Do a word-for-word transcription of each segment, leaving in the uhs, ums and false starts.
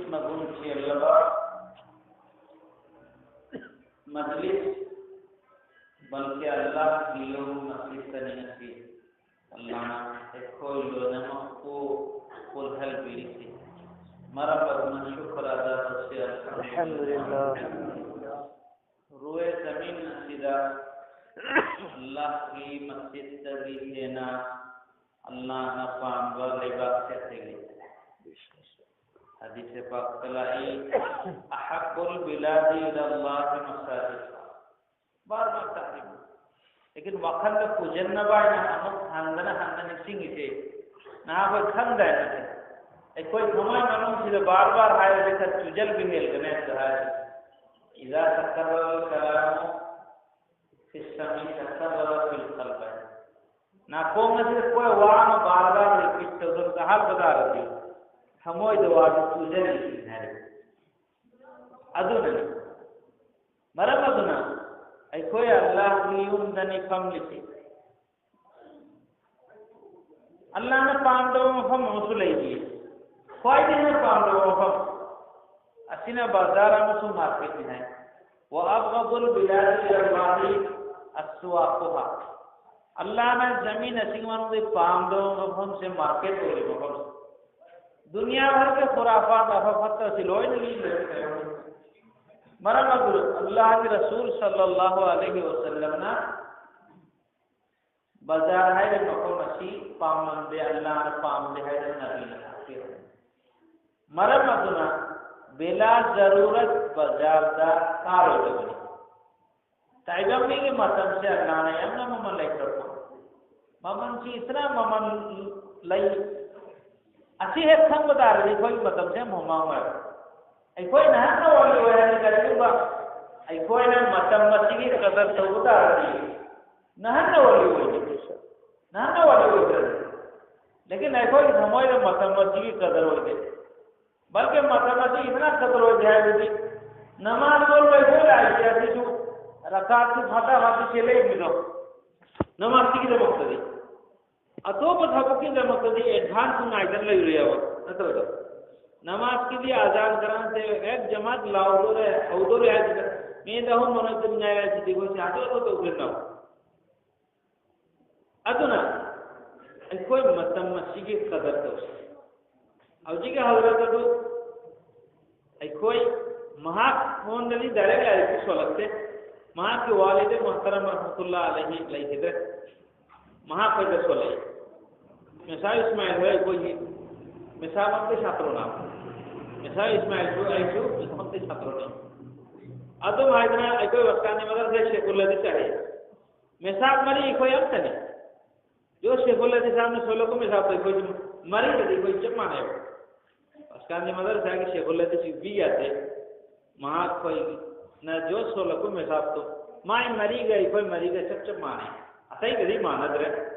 ꯃꯒꯨꯟ ꯆꯦꯜꯂꯕ ꯃꯖꯂꯤꯁ, ꯕꯜꯀꯤ ꯑꯜꯂꯥꯍꯒꯤ ꯌꯨꯝ ꯃꯁꯖꯤꯗꯇꯅꯤ ꯉꯁꯤ꯫ ꯑꯜꯂꯥꯍꯅ ꯑꯩꯈꯣꯏ ꯂꯣꯏꯅꯃꯛꯄꯨ ꯄꯨꯜꯍꯟꯕꯤꯔꯤꯁꯤ꯫ ꯃꯔꯝ ꯑꯗꯨꯅ ꯁꯨꯀ꯭ꯔ ꯑꯗꯥ ꯇꯧꯁꯤ꯫ ꯑꯜꯍꯝꯗꯨꯂꯤꯜꯂꯥꯍ꯫ ꯔꯨꯑꯦ ꯖꯃꯤꯟ ꯑꯁꯤꯗ ꯑꯜꯂꯥꯍꯒꯤ ꯃꯁꯖꯤꯗꯇꯒꯤ ꯍꯦꯟꯅ ꯑꯜꯂꯥꯍꯅ ꯄꯥꯝꯕ ꯂꯩꯕꯥꯛꯁꯦ ꯑꯇꯩ ꯂꯩꯇꯦ꯫ ꯍꯗꯤꯁ ꯄꯥꯛꯇ ꯂꯥꯛꯏ, "ꯑꯍꯕꯨꯜ ꯕꯤꯂꯥꯗꯤ ꯏꯂꯜꯂꯥꯍꯤ ꯃꯁꯥꯖꯤꯗ." Bar bar ꯇꯥꯛꯂꯤꯕ꯫ ꯂꯦꯀꯤꯟ ꯋꯥꯈꯜꯗ ꯄꯨꯁꯤꯟꯅꯕ ꯍꯥꯏꯅ ꯑꯃꯨꯛ ꯍꯟꯗꯅ ꯍꯟꯗꯅ ꯅꯤꯡꯁꯤꯡꯉꯤꯁꯦ ꯅꯍꯥꯈꯣꯏ ꯈꯪꯗꯥꯏ ꯅꯠꯇꯦ? ꯑꯩꯈꯣꯏ ꯊꯃꯣꯏ ꯃꯅꯨꯡꯁꯤꯗ ꯕꯥꯔ ꯕꯥꯔ ꯍꯥꯏꯔꯗꯤ ꯈꯔ ꯆꯨꯖꯜꯕ ꯍꯦꯜꯒꯅꯤ ꯍꯥꯏꯕꯗꯣ ꯍꯥꯏꯔꯤ꯫ "ꯏꯖꯥ ꯇꯀꯔꯔ ꯀꯂꯥꯃꯨ ꯐꯤꯁꯁꯥꯃꯤ ꯇꯀꯔꯔ ꯐꯤꯜ ꯀꯜꯕ" ꯍꯥꯏ꯫ ꯅꯥꯀꯣꯡ ꯑꯁꯤꯗ ꯑꯩꯈꯣꯏ ꯋꯥ ꯑꯃ ꯕꯥꯔ ꯕꯥꯔ ꯔꯤꯄꯤꯠ ꯇꯧꯗꯨꯅ ꯇꯥꯍꯟꯕ ꯇꯥꯔꯗꯤ ꯊꯃꯣꯏꯗ ꯋꯥꯗꯨ ꯆꯨꯖꯔꯤꯁꯤꯅꯤ ꯍꯥꯏꯔꯤꯕ꯫ ꯑꯗꯨꯅꯅꯤ꯫ ꯃꯔꯝ ꯑꯗꯨꯅ ꯑꯩꯈꯣꯏ ꯑꯜꯂꯥꯍꯒꯤ ꯌꯨꯝꯗꯅꯤ ꯐꯝꯂꯤꯁꯤ꯫ ꯑꯜꯂꯥꯍꯅ ꯄꯥꯝꯗꯕ ꯃꯐꯝ ꯑꯃꯁꯨ ꯂꯩꯔꯤ꯫ ꯈ꯭ꯋꯥꯏꯗꯒꯤ ꯍꯦꯟꯅ ꯄꯥꯝꯗꯕ ꯃꯐꯝ ꯑꯁꯤꯅ ꯕꯖꯥꯔ ꯑꯃꯁꯨꯡ ꯃꯥꯔꯀꯦꯠꯅꯤ ꯍꯥꯏ꯫ "ꯋꯥ ꯑꯕꯒꯗꯨꯜ ꯕꯤꯂꯥꯗꯤ ꯏꯂꯜꯂꯥꯍꯤ ꯑꯁꯋꯥꯀꯨꯍꯥ"꯫ ꯑꯜꯂꯥꯍꯅ ꯖꯃꯤꯟ ꯑꯁꯤꯒꯤ ꯃꯅꯨꯡꯗ ꯄꯥꯝꯗꯕ ꯃꯐꯝꯁꯦ ꯃꯥꯔꯀꯦꯠ ꯑꯣꯏꯔꯤꯕ ꯃꯐꯝꯁꯦ꯫ ꯗꯨꯅꯤꯌꯥ ꯚꯔ ꯀꯤ ꯈꯨꯔꯥꯐꯥꯠ ꯑꯐ ꯐꯠꯇ ꯑꯁꯤ ꯂꯣꯏꯅ ꯂꯩ꯫ ꯃꯔꯝ ꯑꯗꯨꯅ ꯑꯜꯂꯥꯍꯒꯤ ꯔꯁꯨꯜ ꯁꯜꯂꯜꯂꯥꯍꯨ ꯑꯂꯩꯍꯤ ꯋꯁꯜꯂꯝꯅ ꯕꯖꯥꯔ ꯍꯥꯏꯔꯤꯕ ꯃꯐꯝ ꯑꯁꯤ ꯄꯥꯝꯂꯝꯗꯦ, ꯑꯜꯂꯥꯍꯅ ꯄꯥꯝꯗꯦ ꯍꯥꯏꯗꯅ ꯅꯕꯤꯅ ꯇꯥꯛꯄꯤꯔꯝꯃꯤ꯫ ꯃꯔꯝ ꯑꯗꯨꯅ ꯕꯤꯂꯥ ꯖꯔꯨꯔꯠ ꯕꯖꯥꯔꯗ ꯀꯥꯔꯣꯏꯗꯕꯅꯤ꯫ ꯇꯥꯏꯕꯪ ꯃꯤꯒꯤ ꯃꯇꯝꯁꯦ ꯑꯜꯂꯥꯍꯅ ꯌꯥꯝꯅ ꯃꯃꯜ ꯂꯩꯈ꯭ꯔꯕ ꯃꯃꯜꯁꯤ ꯏꯁꯅ ꯃꯃꯜ ꯂꯩ꯫ ꯑꯁꯤ ꯍꯦꯛ ꯈꯪꯕ ꯇꯥꯔꯗꯤ ꯑꯩꯈꯣꯏꯒꯤ ꯃꯇꯝꯁꯦ ꯌꯥꯝ ꯃꯃꯥꯡ ꯑꯣꯏ꯫ ꯑꯩꯈꯣꯏ ꯅꯍꯥꯛꯅ ꯋꯥꯔꯤ ꯑꯣꯏ ꯍꯥꯏꯅ ꯀꯔꯤꯒꯨꯝꯕ ꯑꯩꯈꯣꯏꯅ ꯃꯇꯝ ꯑꯁꯤꯒꯤ ꯀꯗꯔ ꯇꯧꯕ ꯇꯥꯔꯗꯤ ꯅꯍꯥꯛꯅ ꯋꯥꯔꯤ ꯑꯣꯏꯗꯦ꯫ ꯅꯍꯥꯛꯅ ꯋꯥꯔꯤ ꯑꯣꯏꯗ꯭ꯔꯗꯤ꯫ ꯂꯦꯀꯤꯟ ꯑꯩꯈꯣꯏꯒꯤ ꯊꯃꯣꯏꯗ ꯃꯇꯝ ꯑꯁꯤꯒꯤ ꯀꯗꯔ ꯑꯣꯏꯗꯦ꯫ ꯕꯜꯀꯤ ꯃꯇꯝ ꯑꯁꯤ ꯏꯁꯅ ꯀꯗꯔ ꯑꯣꯏꯗꯦ ꯍꯥꯏꯕꯗꯤ ꯅꯃꯥꯖ ꯂꯣꯏꯕ ꯂꯥꯛꯏꯁꯦ ꯑꯁꯤꯁꯨ ꯔꯀꯥꯠꯁꯨ ꯐꯠꯇ ꯐꯠꯇ ꯆꯦꯜꯂꯛꯏꯕꯗꯣ ꯅꯃꯥꯖꯁꯤꯒꯤꯗꯃꯛꯇꯗꯤ꯫ ꯑꯇꯣꯞꯄ ꯊꯕꯛꯀꯤꯗꯃꯛꯇꯗꯤ ꯑꯦꯗꯚꯥꯟꯁ ꯉꯥꯏꯗꯅ ꯂꯩꯔꯨꯏꯌꯦꯕ, ꯅꯠꯇ꯭ꯔꯗꯣ? ꯅꯃꯥꯖꯀꯤꯗꯤ ꯑꯖꯥꯟ ꯀꯔꯥꯟꯁꯦ ꯍꯦꯛ ꯖꯃꯥꯠ ꯂꯥꯎꯗꯣꯔꯦ, ꯍꯧꯗꯣꯔꯦ ꯍꯥꯏꯁꯤꯗ ꯃꯤꯗ ꯑꯍꯨꯝ ꯃꯅꯨꯡ ꯇꯨꯝ ꯉꯥꯏꯔꯦ ꯍꯥꯏꯁꯤꯗꯤ ꯑꯩꯈꯣꯏꯁꯦ ꯍꯥꯊꯨ ꯍꯥꯊꯨ ꯇꯧꯗꯣꯏꯅꯣ? ꯑꯗꯨꯅ ꯑꯩꯈꯣꯏ ꯃꯇꯝ ꯑꯁꯤꯒꯤ ꯀꯗꯔ ꯇꯧꯁꯤ꯫ ꯍꯧꯖꯤꯛꯀꯤ ꯍꯧꯔꯒꯗꯨ ꯑꯩꯈꯣꯏ ꯃꯍꯥꯛꯉꯣꯟꯗꯗꯤ ꯗꯥꯏꯔꯦꯛ ꯂꯥꯏꯔꯤꯛꯇꯤ ꯁꯣꯜꯂꯛꯇꯦ꯫ ꯃꯍꯥꯛꯀꯤ ꯋꯥꯂꯤꯗ ꯃꯨꯍꯇꯔꯝ ꯔꯍꯃꯇꯨꯜꯂꯥ ꯑꯂꯩꯍꯤ ꯂꯩꯈꯤꯗ꯭ꯔꯦ꯫ ꯃꯍꯥꯛ ꯑꯩꯈꯣꯏꯗ ꯁꯣꯜꯂꯛꯏ꯫ ꯃꯦꯁꯥ ꯏꯁꯃꯥꯏꯜ ꯍꯣꯏ ꯑꯩꯈꯣꯏꯒꯤ ꯃꯦꯁꯥꯃꯛꯇꯤ ꯁꯥꯇ꯭ꯔꯅ꯫ ꯃꯦꯁꯥ ꯏꯁꯃꯥꯏꯜꯁꯨ ꯑꯩꯁꯨ ꯃꯦꯁꯥꯃꯛꯇꯤ ꯁꯥꯇ꯭ꯔꯅꯤ꯫ ꯑꯗꯨꯝ ꯍꯥꯏꯗꯅ ꯑꯩꯈꯣꯏ ꯋꯥꯁꯀꯥꯟꯒꯤ ꯃꯗꯔꯁꯥ ꯁꯦꯀꯨꯂꯔꯗꯤ ꯆꯠꯂꯤ꯫ ꯃꯦꯁꯥꯛ ꯃꯔꯤ ꯑꯩꯈꯣꯏ ꯑꯝꯇꯅꯤ꯫ ꯖꯣ ꯁꯦꯈꯨꯜꯂꯗꯤ ꯁꯥꯍꯕꯅ ꯁꯣꯜꯂꯛꯄ ꯃꯦꯁꯥꯛꯇꯣ ꯑꯩꯈꯣꯏꯁꯨ ꯃꯔꯤꯗꯗꯤ ꯑꯩꯈꯣꯏ ꯆꯞ ꯃꯥꯟꯅꯩꯕ꯫ ꯋꯥꯁꯀꯥꯟꯒꯤ ꯃꯗꯔꯁꯥꯒꯤ ꯁꯦꯈꯨꯜꯂꯗꯤ ꯁꯤ ꯕꯤ ꯌꯥꯗꯦ꯫ ꯃꯍꯥꯛ ꯑꯩꯈꯣꯏꯅ ꯖꯣ ꯁꯣꯜꯂꯛꯄ ꯃꯦꯁꯥꯛꯇꯣ ꯃꯥꯏ ꯃꯔꯤꯒ ꯑꯩꯈꯣꯏ ꯃꯔꯤꯒ ꯆꯞ ꯆꯞ ꯃꯥꯟꯅꯩ꯫ ꯑꯇꯩꯒꯗꯤ ꯃꯥꯟꯅꯗ꯭ꯔꯦ꯫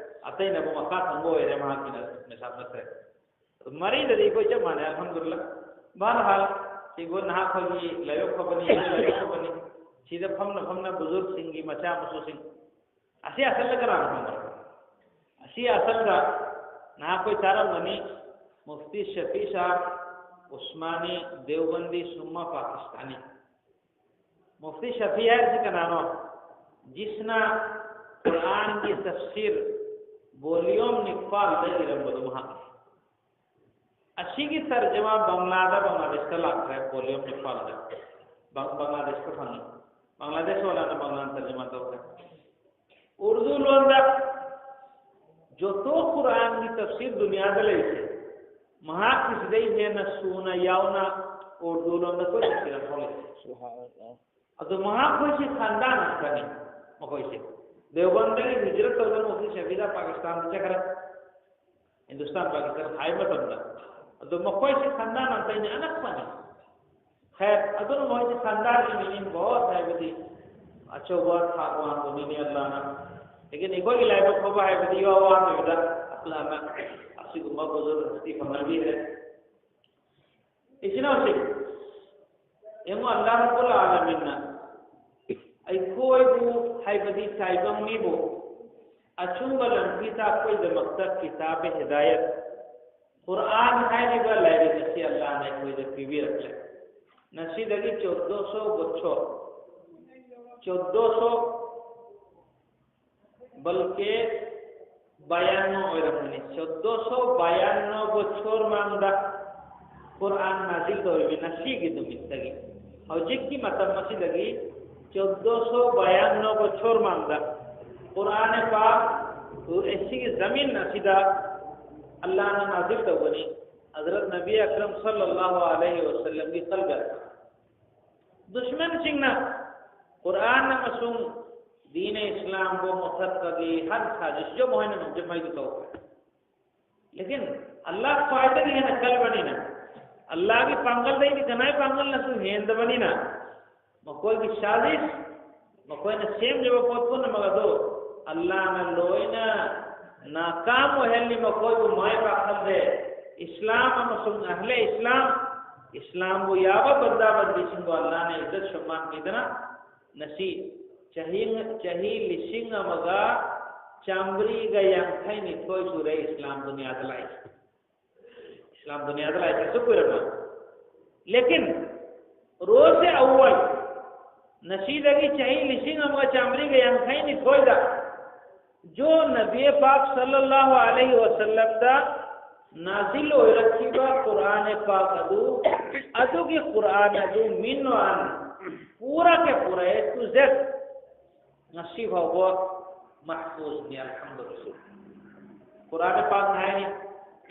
ꯑꯇꯩꯅꯕꯨ ꯃꯈꯥ ꯊꯪꯕ ꯑꯣꯏꯔꯦ, ꯃꯍꯥꯛꯀꯤꯅ ꯃꯦꯁꯥꯛ ꯅꯠꯇ꯭ꯔꯦ꯫ ꯑꯗꯨ ꯃꯔꯤꯗꯗꯤ ꯑꯩꯈꯣꯏ ꯆꯞ ꯃꯥꯟꯅꯩ, ꯑꯜꯍꯝꯗꯨꯂꯤꯜꯂꯥ꯫ ꯕꯍꯔꯍꯥꯜ, ꯁꯤꯕꯨ ꯅꯍꯥꯛ ꯑꯩꯈꯣꯏꯒꯤ ꯂꯥꯏꯕꯛ ꯐꯕꯅꯤ, ꯂꯥꯏꯕꯛ ꯐꯕꯅꯤ꯫ ꯁꯤꯗ ꯐꯝꯅ ꯐꯝꯅ ꯕꯨꯖꯨꯔꯒꯁꯤꯡꯒꯤ ꯃꯆꯥ ꯃꯁꯨꯁꯤꯡ꯫ ꯑꯁꯤ ꯑꯁꯜꯗ ꯀꯅꯥꯅꯣ ꯈꯪꯕ꯭ꯔꯥ? ꯑꯁꯤ ꯑꯁꯜꯗ ꯅꯍꯥꯛ ꯑꯩꯈꯣꯏ ꯇꯥꯔꯝꯒꯅꯤ, ꯃꯨꯐꯇꯤ ꯁꯐꯤ ꯁꯥꯍꯕ, ꯎꯁꯃꯥꯅꯤ, ꯗꯦꯋꯕꯟꯗꯤ, ꯁꯨꯝꯃ ꯄꯥꯀꯤꯁꯇꯥꯅꯤ꯫ ꯃꯨꯐꯇꯤ ꯁꯐꯤ ꯍꯥꯏꯔꯤꯁꯤ ꯀꯅꯥꯅꯣ? ꯖꯤꯁꯅ ꯀꯨꯔꯥꯟꯒꯤ ꯇꯐꯁꯤꯔ ꯚꯣꯂ꯭ꯌꯨꯝ ꯅꯤꯄꯥꯜꯗ ꯏꯔꯝꯕꯗꯨ ꯃꯍꯥꯛ꯫ ꯑꯁꯤꯒꯤ ꯇꯔꯖꯃꯥ ꯕꯪꯂꯥꯗ, ꯕꯪꯂꯥꯗꯦꯁꯇ ꯂꯥꯛꯈ꯭ꯔꯦ, ꯚꯣꯂ꯭ꯌꯨꯝ ꯅꯤꯄꯥꯜꯗ꯫ ꯕꯪ-, ꯕꯪꯂꯥꯗꯦꯁꯇ ꯐꯪꯉꯤ꯫ ꯕꯪꯂꯥꯗꯦꯁ ꯋꯥꯂꯥꯅ ꯕꯪꯂꯥꯗ ꯇꯔꯖꯃꯥ ꯇꯧꯈ꯭ꯔꯦ꯫ ꯎꯔꯗꯨ ꯂꯣꯟꯗ ꯖꯣꯇꯣ ꯀꯨꯔꯥꯟꯒꯤ ꯇꯐꯁꯤꯔ ꯗꯨꯅꯤꯌꯥꯗ ꯂꯩꯔꯤꯁꯦ, ꯃꯍꯥꯛꯀꯤꯁꯤꯗꯩ ꯍꯦꯟꯅ ꯁꯨꯅ ꯌꯥꯎꯅ ꯎꯔꯗꯨ ꯂꯣꯟꯗ ꯑꯩꯈꯣꯏ ꯇꯐꯁꯤꯔ ꯑꯃꯐꯥꯎ ꯂꯩꯇꯦ꯫ ꯁꯨꯕꯍꯥꯅꯜꯂꯥꯍ꯫ ꯑꯗꯣ ꯃꯍꯥꯛꯈꯣꯏꯁꯤ ꯈꯥꯟꯗꯥꯟ ꯑꯃꯈꯛꯅꯤ꯫ ꯃꯈꯣꯏꯁꯦ ꯗꯦꯋꯕꯟꯗꯒꯤ ꯍꯤꯖꯔꯠ ꯇꯧꯗꯨꯅ ꯃꯨꯐꯇꯤ ꯁꯐꯤꯗ ꯄꯥꯀꯤꯁꯇꯥꯟꯗ ꯆꯠꯈ꯭ꯔꯦ꯫ ꯍꯤꯟꯗꯨꯁꯇꯥꯟ ꯄꯥꯀꯤꯁꯇꯥꯟ ꯍꯥꯏꯕ ꯃꯇꯝꯗ꯫ ꯑꯗꯣ ꯃꯈꯣꯏꯁꯤ ꯈꯥꯟꯗꯥꯟ ꯑꯃꯈꯛꯅꯤ, ꯑꯅꯛꯄꯅꯤ꯫ ꯈꯦꯔ, ꯑꯗꯨꯅ ꯃꯈꯣꯏꯁꯤ ꯈꯥꯟꯗꯥꯟꯒꯤ ꯃꯤꯅꯤꯡ ꯕꯍꯨꯠ ꯍꯥꯏꯕꯗꯤ ꯑꯆꯧꯕ ꯊꯥꯛ ꯋꯥꯡꯕ ꯃꯤꯅꯤ ꯑꯜꯂꯥꯍꯅ꯫ ꯂꯦꯀꯤꯟ ꯑꯩꯈꯣꯏꯒꯤ ꯂꯥꯏꯕꯛ ꯐꯕ ꯍꯥꯏꯕꯗꯤ ꯏꯋꯥ ꯋꯥꯗꯕꯤꯗ ꯑꯜꯂꯥꯍꯅ ꯑꯁꯤꯒꯨꯝꯕ ꯕꯨꯖꯨꯔꯒ ꯍꯁꯇꯤ ꯐꯪꯍꯟꯕꯤꯈ꯭ꯔꯦ꯫ ꯏꯆꯤꯟ ꯏꯅꯥꯎꯁꯤꯡ, ꯌꯦꯡꯉꯨ, ꯑꯜꯂꯥꯍ ꯔꯕꯨꯜ ꯑꯥꯂꯃꯤꯟꯅ ꯑꯩꯈꯣꯏꯕꯨ, ꯍꯥꯏꯕꯗꯤ ꯇꯥꯏꯕꯪ ꯃꯤꯕꯨ, ꯑꯆꯨꯝꯕ ꯂꯝꯕꯤ ꯇꯥꯛꯄꯒꯤꯗꯃꯛꯇ ꯀꯤꯇꯥꯕ ꯍꯤꯗꯥꯌꯠ, ꯀꯨꯔꯥꯟ ꯍꯥꯏꯔꯤꯕ ꯂꯥꯏꯔꯤꯛ ꯑꯁꯤ ꯑꯜꯂꯥꯍꯅ ꯄꯤꯔꯛꯂꯦ꯫ ꯉꯁꯤꯗꯒꯤ ꯆꯣꯗꯣꯁꯣ ꯕꯣꯆꯣꯔ, ꯆꯣꯗꯣꯁꯣ, ꯕꯜꯀꯦ ꯕꯌꯥꯟꯅꯣ ꯑꯣꯏꯔꯝꯒꯅꯤ꯫ ꯆꯣꯗꯣꯁꯣ ꯕꯌꯥꯟꯅꯣ ꯕꯣꯆꯣꯔ ꯃꯥꯡꯗ ꯀꯨꯔꯥꯟ ꯅꯥꯖꯤꯜ ꯇꯧꯔꯤꯕ ꯉꯁꯤꯒꯤ ꯅꯨꯃꯤꯠꯇꯒꯤ, ꯍꯧꯖꯤꯛꯀꯤ ꯃꯇꯝ ꯑꯁꯤꯗꯒꯤ ꯆꯣꯗꯣꯁꯣ ꯕꯌꯥꯟꯅꯣ ꯕꯣꯆꯣꯔ ꯃꯥꯡꯗ ꯀꯨꯔꯥꯟ ꯄꯥꯛ ꯑꯁꯤꯒꯤ ꯖꯃꯤꯟ ꯑꯁꯤꯗ ꯑꯜꯂꯥꯍꯅ ꯅꯥꯖꯤꯜ ꯇꯧꯒꯅꯤ꯫ ꯍꯖꯔꯠ ꯅꯕꯤ ꯑꯀꯔꯝ ꯁꯜꯂꯜꯂꯥꯍꯨ ꯑꯂꯩꯍꯤ ꯋꯁꯜꯂꯝꯒꯤ ꯀꯜꯕꯗ ꯗꯨꯁꯃꯟꯁꯤꯡꯅ ꯀꯨꯔꯥꯟ ꯑꯃꯁꯨꯡ ꯗꯤꯅꯦ ꯏꯁꯂꯥꯝꯕꯨ ꯃꯨꯊꯠꯄꯒꯤ ꯍꯔ ꯁꯥꯖꯤꯁꯁꯨ ꯃꯈꯣꯏꯅ ꯉꯝꯖꯃꯩꯗꯨ ꯇꯧꯈ꯭ꯔꯦ꯫ ꯂꯦꯀꯤꯟ ꯑꯜꯂꯥꯍ ꯈ꯭ꯋꯥꯏꯗꯒꯤ ꯍꯦꯟꯅ ꯀꯜꯕꯅꯤꯅ, ꯑꯜꯂꯥꯍꯒꯤ ꯄꯥꯡꯒꯜꯗꯩꯗꯤ ꯀꯅꯥꯏ ꯄꯥꯡꯒꯜꯅꯁꯨ ꯍꯦꯟꯗꯕꯅꯤꯅ, ꯃꯈꯣꯏꯒꯤ ꯁꯥꯖꯤꯁ, ꯃꯈꯣꯏꯅ ꯁꯦꯝꯂꯤꯕ ꯄꯣꯠ ꯄꯨꯝꯅꯃꯛ ꯑꯗꯨ ꯑꯜꯂꯥꯍꯅ ꯂꯣꯏꯅ ꯅꯥꯀꯥꯝ ꯑꯣꯏꯍꯜꯂꯤ, ꯃꯈꯣꯏꯕꯨ ꯃꯥꯏ ꯄꯥꯛꯍꯜꯂꯦ꯫ ꯏꯁꯂꯥꯝ ꯑꯃꯁꯨꯡ ꯑꯍꯂꯦ ꯏꯁꯂꯥꯝ, ꯏꯁꯂꯥꯝꯕꯨ ꯌꯥꯕ ꯕꯟꯗꯥ ꯕꯟꯗꯤꯁꯤꯡꯕꯨ ꯑꯜꯂꯥꯍꯅ ꯏꯖꯠ ꯁꯟꯃꯥꯟ ꯄꯤꯗꯅ ꯉꯁꯤ ꯆꯍꯤ, ꯆꯍꯤ ꯂꯤꯁꯤꯡ ꯑꯃꯒ ꯆꯥꯃꯔꯤꯒ ꯌꯥꯡꯈꯩ ꯅꯤꯊꯣꯏ ꯁꯨꯔꯦ ꯏꯁꯂꯥꯝ ꯗꯨꯅꯤꯌꯥꯗ ꯂꯥꯛꯏꯁꯦ꯫ ꯏꯁꯂꯥꯝ ꯗꯨꯅꯤꯌꯥꯗ ꯂꯥꯛꯏꯁꯦ ꯑꯁꯨꯛ ꯀꯨꯏꯔꯕ꯫ ꯂꯦꯀꯤꯟ ꯔꯣꯖꯦ ꯑꯋ꯭ꯋꯜ, ꯉꯁꯤꯗꯒꯤ ꯆꯍꯤ ꯂꯤꯁꯤꯡ ꯑꯃꯒ ꯆꯥꯃꯔꯤꯒ ꯌꯥꯡꯈꯩ ꯅꯤꯊꯣꯏꯗ ꯖꯣ ꯅꯕꯤ ꯄꯥꯛ ꯁꯜꯂꯜꯂꯥꯍꯨ ꯑꯂꯩꯍꯤ ꯋꯁꯜꯂꯝꯗ ꯅꯥꯖꯤꯜ ꯑꯣꯏꯔꯛꯈꯤꯕ ꯀꯨꯔꯥꯟ ꯄꯥꯛ ꯑꯗꯨ, ꯑꯗꯨꯒꯤ ꯀꯨꯔꯥꯟ ꯑꯗꯨ ꯃꯤꯟ ꯋꯥꯟ ꯄꯨꯔꯥ ꯀꯦ ꯄꯨꯔꯥ A to Z ꯉꯁꯤ ꯐꯥꯎꯕ ꯃꯍꯐꯨꯖꯅꯤ, ꯑꯜꯍꯝꯗꯨꯂꯤꯜꯂꯥꯍ꯫ ꯀꯨꯔꯥꯟ ꯄꯥꯛꯅ ꯍꯥꯏ,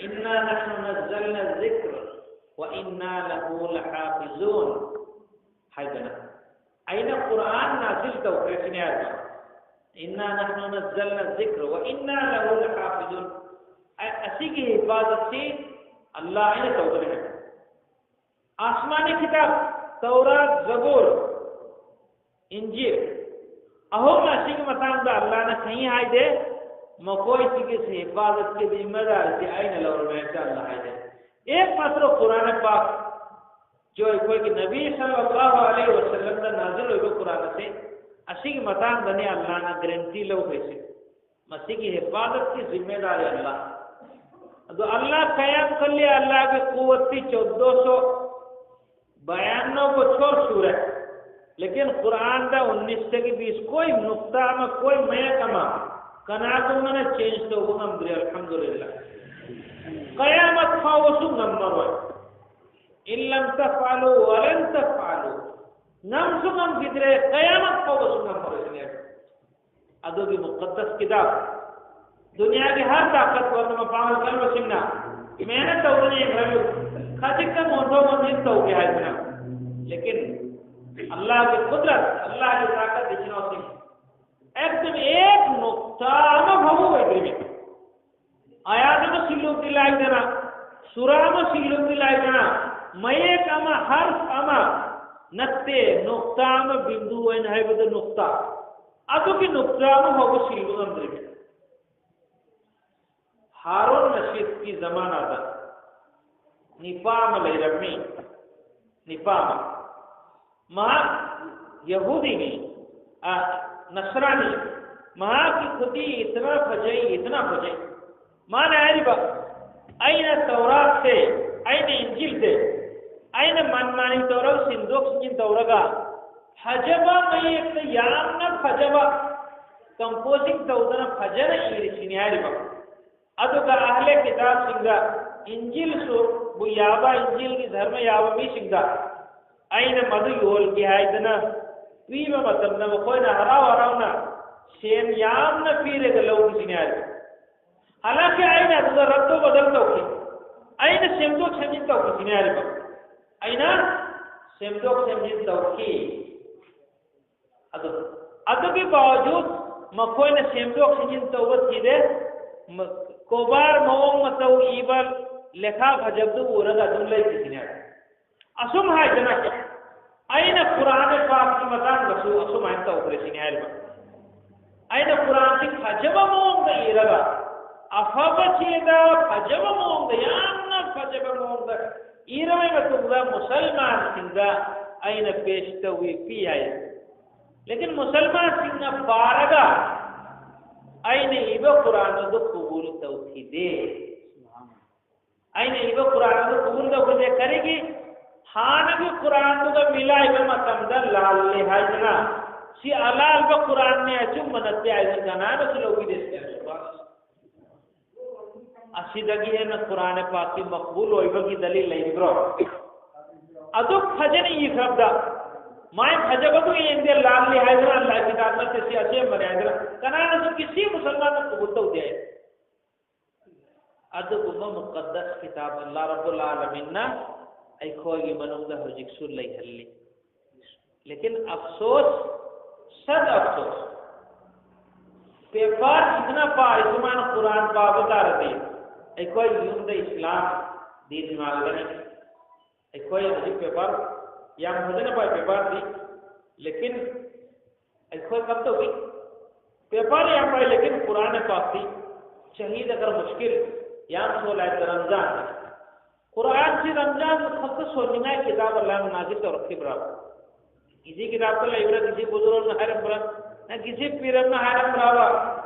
"ꯏꯟꯅꯥ ꯅꯍꯅꯨ ꯅꯖꯜꯅꯥ ꯖꯤꯛꯔ ꯋ ꯏꯟꯅꯥ ꯂꯍꯨ ꯂꯍꯥꯐꯤꯖꯨꯟ" ꯍꯥꯏꯗꯅ, "ꯑꯩꯅ ꯀꯨꯔꯥꯟ ꯅꯥꯖꯤꯜ ꯇꯧꯈ꯭ꯔꯦ" ꯁꯤꯅꯦ ꯍꯥꯏꯕ꯫ "ꯏꯟꯅꯥ ꯅꯍꯅꯨ ꯅꯖꯜꯅꯥ ꯖꯤꯛꯔ ꯋ ꯏꯟꯅꯥ ꯂꯍꯨ ꯂꯍꯥꯐꯤꯖꯨꯟ", ꯑ-, ꯑꯁꯤꯒꯤ ꯍꯤꯐꯥꯖꯠꯁꯤ ꯑꯜꯂꯥꯍ ꯑꯩꯅ ꯇꯧꯒꯅꯤ ꯍꯥꯏꯕ꯫ ꯑꯥꯁꯃꯥꯅꯤ ꯀꯤꯇꯥꯕ, ꯇꯧꯔꯥꯠ, ꯖꯕꯨꯔ, ꯏꯟꯖꯤꯜ, ꯑꯍꯨꯝ ꯑꯁꯤꯒꯤ ꯃꯇꯥꯡꯗ ꯑꯜꯂꯥꯍꯅ ꯀꯔꯤ ꯍꯥꯏꯗꯦ? ꯃꯈꯣꯏꯁꯤꯒꯤ ꯍꯤꯐꯥꯖꯠꯀꯤ ꯖꯤꯝꯃꯦꯗꯥꯔꯤꯁꯤ ꯑꯩꯅ ꯂꯧꯔꯅꯤ ꯍꯥꯏꯕꯁꯤ ꯑꯜꯂꯥꯍ ꯍꯥꯏꯗꯦ꯫ ꯑꯦꯛꯃꯥꯇ꯭ꯔꯣ ꯀꯨꯔꯥꯟ ꯄꯥꯛ, ꯖꯣ ꯑꯩꯈꯣꯏꯒꯤ ꯅꯕꯤ ꯁꯜꯂꯜꯂꯥꯍꯨ ꯑꯂꯩꯍꯤ ꯋꯁꯜꯂꯝꯗ ꯅꯥꯖꯤꯜ ꯑꯣꯏꯕ ꯀꯨꯔꯥꯟ ꯑꯁꯤ, ꯑꯁꯤꯒꯤ ꯃꯇꯥꯡꯗꯅꯤ ꯑꯜꯂꯥꯍꯅ ꯒꯥꯔꯦꯟꯇꯤ ꯂꯧꯈ꯭ꯔꯤꯁꯤ꯫ ꯃꯁꯤꯒꯤ ꯍꯤꯐꯥꯖꯠꯀꯤ ꯖꯤꯝꯃꯦꯗꯥꯔꯤ ꯑꯜꯂꯥꯍ꯫ ꯑꯗꯣ ꯑꯜꯂꯥꯍ ꯀꯌꯥꯝ ꯀꯜꯂꯤ, ꯑꯜꯂꯥꯍꯒꯤ ꯀꯨꯋꯠꯇꯤ ꯆꯣꯗꯣꯁꯣ ꯕꯌꯥꯟꯅ ꯕꯣꯆꯣꯔ ꯁꯨꯔꯦ꯫ ꯂꯦꯀꯤꯟ ꯀꯨꯔꯥꯟꯗ ꯎꯟꯅꯤꯁꯇꯒꯤ ꯕꯤꯁ ꯀꯣꯏ ꯅꯨꯛꯇꯥ ꯑꯃ, ꯀꯣꯏ ꯃꯌꯦꯛ ꯑꯃ ꯀꯅꯥꯒꯨꯝꯕꯅ ꯆꯦꯟꯖ ꯇꯧꯕ ꯉꯝꯗ꯭ꯔꯦ, ꯑꯜꯍꯝꯗꯨꯂꯤꯜꯂꯥ꯫ ꯀꯌꯥꯃꯠ ꯐꯥꯎꯕꯁꯨ ꯉꯝꯃꯔꯣꯏ꯫ ꯏꯟ ꯂꯝ ꯇꯐꯑꯂꯨ ꯋꯂꯟ ꯇꯐꯑꯂꯨ꯫ ꯉꯝꯁꯨ ꯉꯝꯈꯤꯗ꯭ꯔꯦ, ꯀꯌꯥꯃꯠ ꯐꯥꯎꯕꯁꯨ ꯉꯝꯃꯔꯣꯏ ꯁꯤꯅꯦ꯫ ꯑꯗꯨꯒꯤ ꯃꯨꯀꯠꯗꯁ ꯀꯤꯇꯥꯕ, ꯗꯨꯅꯤꯌꯥꯒꯤ ꯍꯔ ꯇꯥꯀꯠ ꯋꯥꯟꯗ ꯃꯄꯥꯡꯒꯜ ꯀꯟꯕꯁꯤꯡꯅ ꯃꯦꯍꯅꯠ ꯇꯧꯗꯨꯅ ꯌꯦꯡꯈ꯭ꯔꯕꯤ, ꯈꯖꯤꯛꯇꯪ ꯑꯣꯟꯊꯣꯛ ꯑꯣꯟꯁꯤꯟ ꯇꯧꯒꯦ ꯍꯥꯏꯗꯅ꯫ ꯂꯦꯀꯤꯟ ꯑꯜꯂꯥꯍꯒꯤ ꯀꯨꯗꯔꯠ, ꯑꯜꯂꯥꯍꯒꯤ ꯇꯥꯀꯠ, ꯏꯆꯤꯟ ꯏꯅꯥꯎꯁꯤꯡ, ꯑꯦꯛꯗꯝ ꯑꯦꯛ ꯅꯨꯛꯇꯥ ꯑꯃ ꯐꯥꯎꯕ ꯑꯣꯏꯗ꯭ꯔꯤꯕꯅꯤ꯫ ꯑꯥꯌꯥꯠ ꯑꯃ ꯁꯤꯜꯂꯨꯕꯗꯤ ꯂꯥꯏꯗꯅ, ꯁꯨꯔꯥ ꯑꯃ ꯁꯤꯜꯂꯨꯕꯗꯤ ꯂꯥꯏꯗꯅ, ꯃꯌꯦꯛ ꯑꯃ, ꯍꯔꯐ ꯑꯃ ꯅꯠꯇꯦ, ꯅꯨꯛꯇꯥ ꯑꯃ, ꯕꯤꯟꯗꯨ ꯑꯣꯏꯅ ꯍꯥꯏꯕꯗ ꯅꯨꯛꯇꯥ, ꯑꯗꯨꯒꯤ ꯅꯨꯛꯇꯥ ꯑꯃ ꯐꯥꯎꯕ ꯁꯤꯜꯕ ꯉꯝꯗ꯭ꯔꯤꯕꯅꯤ꯫ ꯍꯥꯔꯨꯟ ꯔꯁꯤꯗꯀꯤ ꯖꯃꯥꯅꯥꯗ ꯅꯤꯄꯥ ꯑꯃ ꯂꯩꯔꯝꯃꯤ꯫ ꯅꯤꯄꯥ ꯑꯃ꯫ ꯃꯍꯥꯛ ꯌꯍꯨꯗꯤꯅꯤ, ꯑ, ꯅꯁꯔꯥꯅꯤ꯫ ꯃꯍꯥꯛꯀꯤ ꯈꯨꯗꯤ ꯏꯇꯅꯥ ꯐꯖꯩ, ꯏꯇꯅꯥ ꯐꯖꯩ꯫ ꯃꯥꯅ ꯍꯥꯏꯔꯤꯕ, "ꯑꯩꯅ ꯇꯧꯔꯥꯠꯁꯦ, ꯑꯩꯅ ꯏꯟꯖꯤꯜꯁꯦ, ꯑꯩꯅ ꯃꯟꯃꯥꯅꯤ ꯇꯧꯔꯒ, ꯁꯤꯟꯗꯣꯛ ꯁꯤꯟꯖꯤꯟ ꯇꯧꯔꯒ, ꯐꯖꯕ ꯃꯌꯦꯛꯇ ꯌꯥꯝꯅ ꯐꯖꯕ ꯀꯝꯄꯣꯖꯤꯡ ꯇꯧꯗꯅ ꯐꯖꯅ ꯏꯔꯤꯁꯤꯅꯤ" ꯍꯥꯏꯔꯤꯕ꯫ ꯑꯗꯨꯒ ꯑꯍꯂꯦ ꯀꯤꯇꯥꯕꯁꯤꯡꯗ, ꯏꯟꯖꯤꯜꯁꯨ ꯕꯨ ꯌꯥꯕ, ꯏꯟꯖꯤꯜꯒꯤ ꯙꯔꯃ ꯌꯥꯕ ꯃꯤꯁꯤꯡꯗ ꯑꯩꯅ ꯃꯗꯨ ꯌꯣꯜꯒꯦ ꯍꯥꯏꯗꯅ ꯄꯤꯕ ꯃꯇꯝꯗ ꯃꯈꯣꯏꯅ ꯍꯔꯥꯎ ꯍꯔꯥꯎꯅ ꯁꯦꯟ ꯌꯥꯝꯅ ꯄꯤꯔꯒ ꯂꯧꯈꯤꯁꯤꯅꯤ ꯍꯥꯏꯔꯤ꯫ ꯍꯥꯂꯥꯟꯀꯤ ꯑꯩꯅ ꯑꯗꯨꯗ ꯔꯠꯇꯣ ꯕꯗꯜ ꯇꯧꯈꯤ, ꯑꯩꯅ ꯁꯦꯝꯗꯣꯛ ꯁꯦꯝꯖꯤꯟ ꯇꯧꯈꯤꯁꯤꯅꯤ ꯍꯥꯏꯔꯤꯕ꯫ ꯑꯩꯅ ꯁꯦꯝꯗꯣꯛ ꯁꯦꯝꯖꯤꯟ ꯇꯧꯈꯤ꯫ ꯑꯗꯨ, ꯑꯗꯨꯒꯤ ꯕꯥꯋꯖꯨꯗ ꯃꯈꯣꯏꯅ ꯁꯦꯝꯗꯣꯛ ꯁꯦꯝꯖꯤꯟ ꯇꯧꯕ ꯊꯤꯗꯦ꯫ ꯃ-, ꯀꯣꯕꯥꯔ ꯃꯑꯣꯡ ꯃꯇꯧ ꯏꯕ ꯂꯦꯈꯥ ꯐꯖꯕꯗꯨ ꯎꯔꯒ ꯑꯗꯨꯝ ꯂꯩꯈꯤꯁꯤꯅꯦ꯫ ꯑꯁꯨꯝ ꯍꯥꯏꯗꯅ ꯑꯩꯅ ꯀꯨꯔꯥꯟ ꯄꯥꯛꯀꯤ ꯃꯇꯥꯡꯗꯁꯨ ꯑꯁꯨꯃꯥꯏꯅ ꯇꯧꯈ꯭ꯔꯦ ꯁꯤꯅꯤ ꯍꯥꯏꯔꯤꯕ꯫ ꯑꯩꯅ ꯀꯨꯔꯥꯟꯁꯤ ꯐꯖꯕ ꯃꯑꯣꯡꯗ ꯏꯔꯒ, ꯑꯐꯕ ꯆꯦꯗ ꯐꯖꯕ ꯃꯑꯣꯡꯗ, ꯌꯥꯝꯅ ꯐꯖꯕ ꯃꯑꯣꯡꯗ ꯏꯔꯕ ꯃꯇꯨꯡꯗ ꯃꯨꯁꯜꯃꯥꯟꯁꯤꯡꯗ ꯑꯩꯅ ꯄꯦꯁ ꯇꯧꯏ, ꯄꯤ ꯍꯥꯏ꯫ ꯂꯦꯀꯤꯟ ꯃꯨꯁꯜꯃꯥꯟꯁꯤꯡꯅ ꯄꯥꯔꯒ ꯑꯩꯅ ꯏꯕ ꯀꯨꯔꯥꯟ ꯑꯗꯨ ꯀꯕꯨꯜ ꯇꯧꯈꯤꯗꯦ꯫ ꯑꯩꯅ ꯏꯕ ꯀꯨꯔꯥꯟ ꯑꯗꯨ ꯀꯕꯨꯜ ꯇꯧꯈꯤꯗꯦ꯫ ꯀꯔꯤꯒꯤ? ꯍꯥꯟꯅ ꯀꯨꯔꯥꯟꯗꯨꯒ ꯃꯤꯂꯥꯏꯕ ꯃꯇꯝꯗ ꯂꯥꯜꯂꯦ ꯍꯥꯏꯗꯅ, ꯁꯤ ꯑꯂꯥꯜꯕ ꯀꯨꯔꯥꯟꯅꯦ, ꯑꯆꯨꯝꯕ ꯅꯠꯇꯦ ꯍꯥꯏꯗꯅ ꯀꯅꯥꯅꯁꯨ ꯂꯧꯕꯤꯗꯦ꯫ ꯑꯁꯤꯗꯒꯤ ꯍꯦꯟꯅ ꯀꯨꯔꯥꯟ ꯄꯥꯛꯀꯤ ꯃꯛꯕꯨꯜ ꯑꯣꯏꯕꯒꯤ ꯗꯂꯤꯜ ꯂꯩꯕ꯭ꯔꯣ? ꯑꯗꯨꯛ ꯐꯖꯅ ꯏꯈ꯭ꯔꯕꯗ, ꯃꯥꯏ ꯐꯖꯕꯗꯨ ꯌꯦꯡꯗꯦ, ꯂꯥꯜꯂꯤ ꯍꯥꯏꯗꯅ, ꯑꯜꯂꯥꯍ ꯀꯤꯇꯥꯕ ꯅꯠꯇꯦ, ꯁꯤ ꯑꯁꯦꯡꯕꯅꯦ ꯍꯥꯏꯗꯅ ꯀꯅꯥꯅꯁꯨ, ꯀꯤꯁꯤ ꯃꯨꯁꯜꯃꯥꯟꯅ ꯀꯕꯨꯜ ꯇꯧꯗꯦ꯫ ꯑꯗꯨꯒꯨꯝꯕ ꯃꯨꯀꯠꯗꯁ ꯀꯤꯇꯥꯕ ꯑꯜꯂꯥꯍ ꯔꯕꯨꯜ ꯑꯥꯂꯃꯤꯟꯅ ꯑꯩꯈꯣꯏꯒꯤ ꯃꯅꯨꯡꯗ ꯍꯧꯖꯤꯛꯁꯨ ꯂꯩꯍꯜꯂꯤ꯫ ꯂꯦꯀꯤꯟ ꯑꯐꯁꯣꯁ, ꯁꯗ ꯑꯐꯁꯣꯁ, ꯄꯦꯄꯔ ꯏꯇꯅ ꯄꯥꯔꯤ ꯁꯨꯃꯥꯏꯅ ꯀꯨꯔꯥꯟ ꯄꯥꯕ ꯇꯥꯔꯗꯤ ꯑꯩꯈꯣꯏ ꯌꯨꯝꯗ ꯏꯁꯂꯥꯝ ꯗꯤꯟ ꯉꯥꯜꯂꯒꯅꯤ꯫ ꯑꯩꯈꯣꯏ ꯍꯧꯖꯤꯛ ꯄꯦꯄꯔ ꯌꯥꯝ ꯐꯖꯅ ꯄꯥꯏ, ꯄꯦꯄꯔꯗꯤ, ꯂꯦꯀꯤꯟ ꯑꯩꯈꯣꯏ ꯀꯝ ꯇꯧꯏ? ꯄꯦꯄꯔ ꯌꯥꯝ ꯄꯥꯏ, ꯂꯦꯀꯤꯟ ꯀꯨꯔꯥꯟ ꯄꯥꯛꯇꯤ ꯆꯍꯤꯗ ꯈꯔ ꯃꯨꯁꯀꯤꯜ ꯌꯥꯝ ꯁꯣꯜꯂꯦ ꯍꯥꯏꯕꯗ ꯔꯝꯖꯥꯟ꯫ ꯀꯨꯔꯥꯟꯁꯤ ꯔꯝꯖꯥꯟ ꯈꯛꯇ ꯁꯣꯟꯅꯤꯡꯉꯥꯏ ꯀꯤꯇꯥꯕ ꯂꯥꯡꯅꯥꯒꯤ ꯇꯧꯔꯛꯈꯤꯕ꯭ꯔꯥ? ꯀꯤꯁꯤ ꯀꯤꯇꯥꯕꯇ ꯂꯩꯕ꯭ꯔꯥ? ꯀꯤꯁꯤ ꯕꯨꯖꯨꯔꯒꯅ ꯍꯥꯏꯔꯝꯕ꯭ꯔꯥ? ꯅꯪ ꯀꯤꯁꯤ ꯄꯤꯔꯝꯅ ꯍꯥꯏꯔꯝꯕ꯭ꯔꯥꯕ?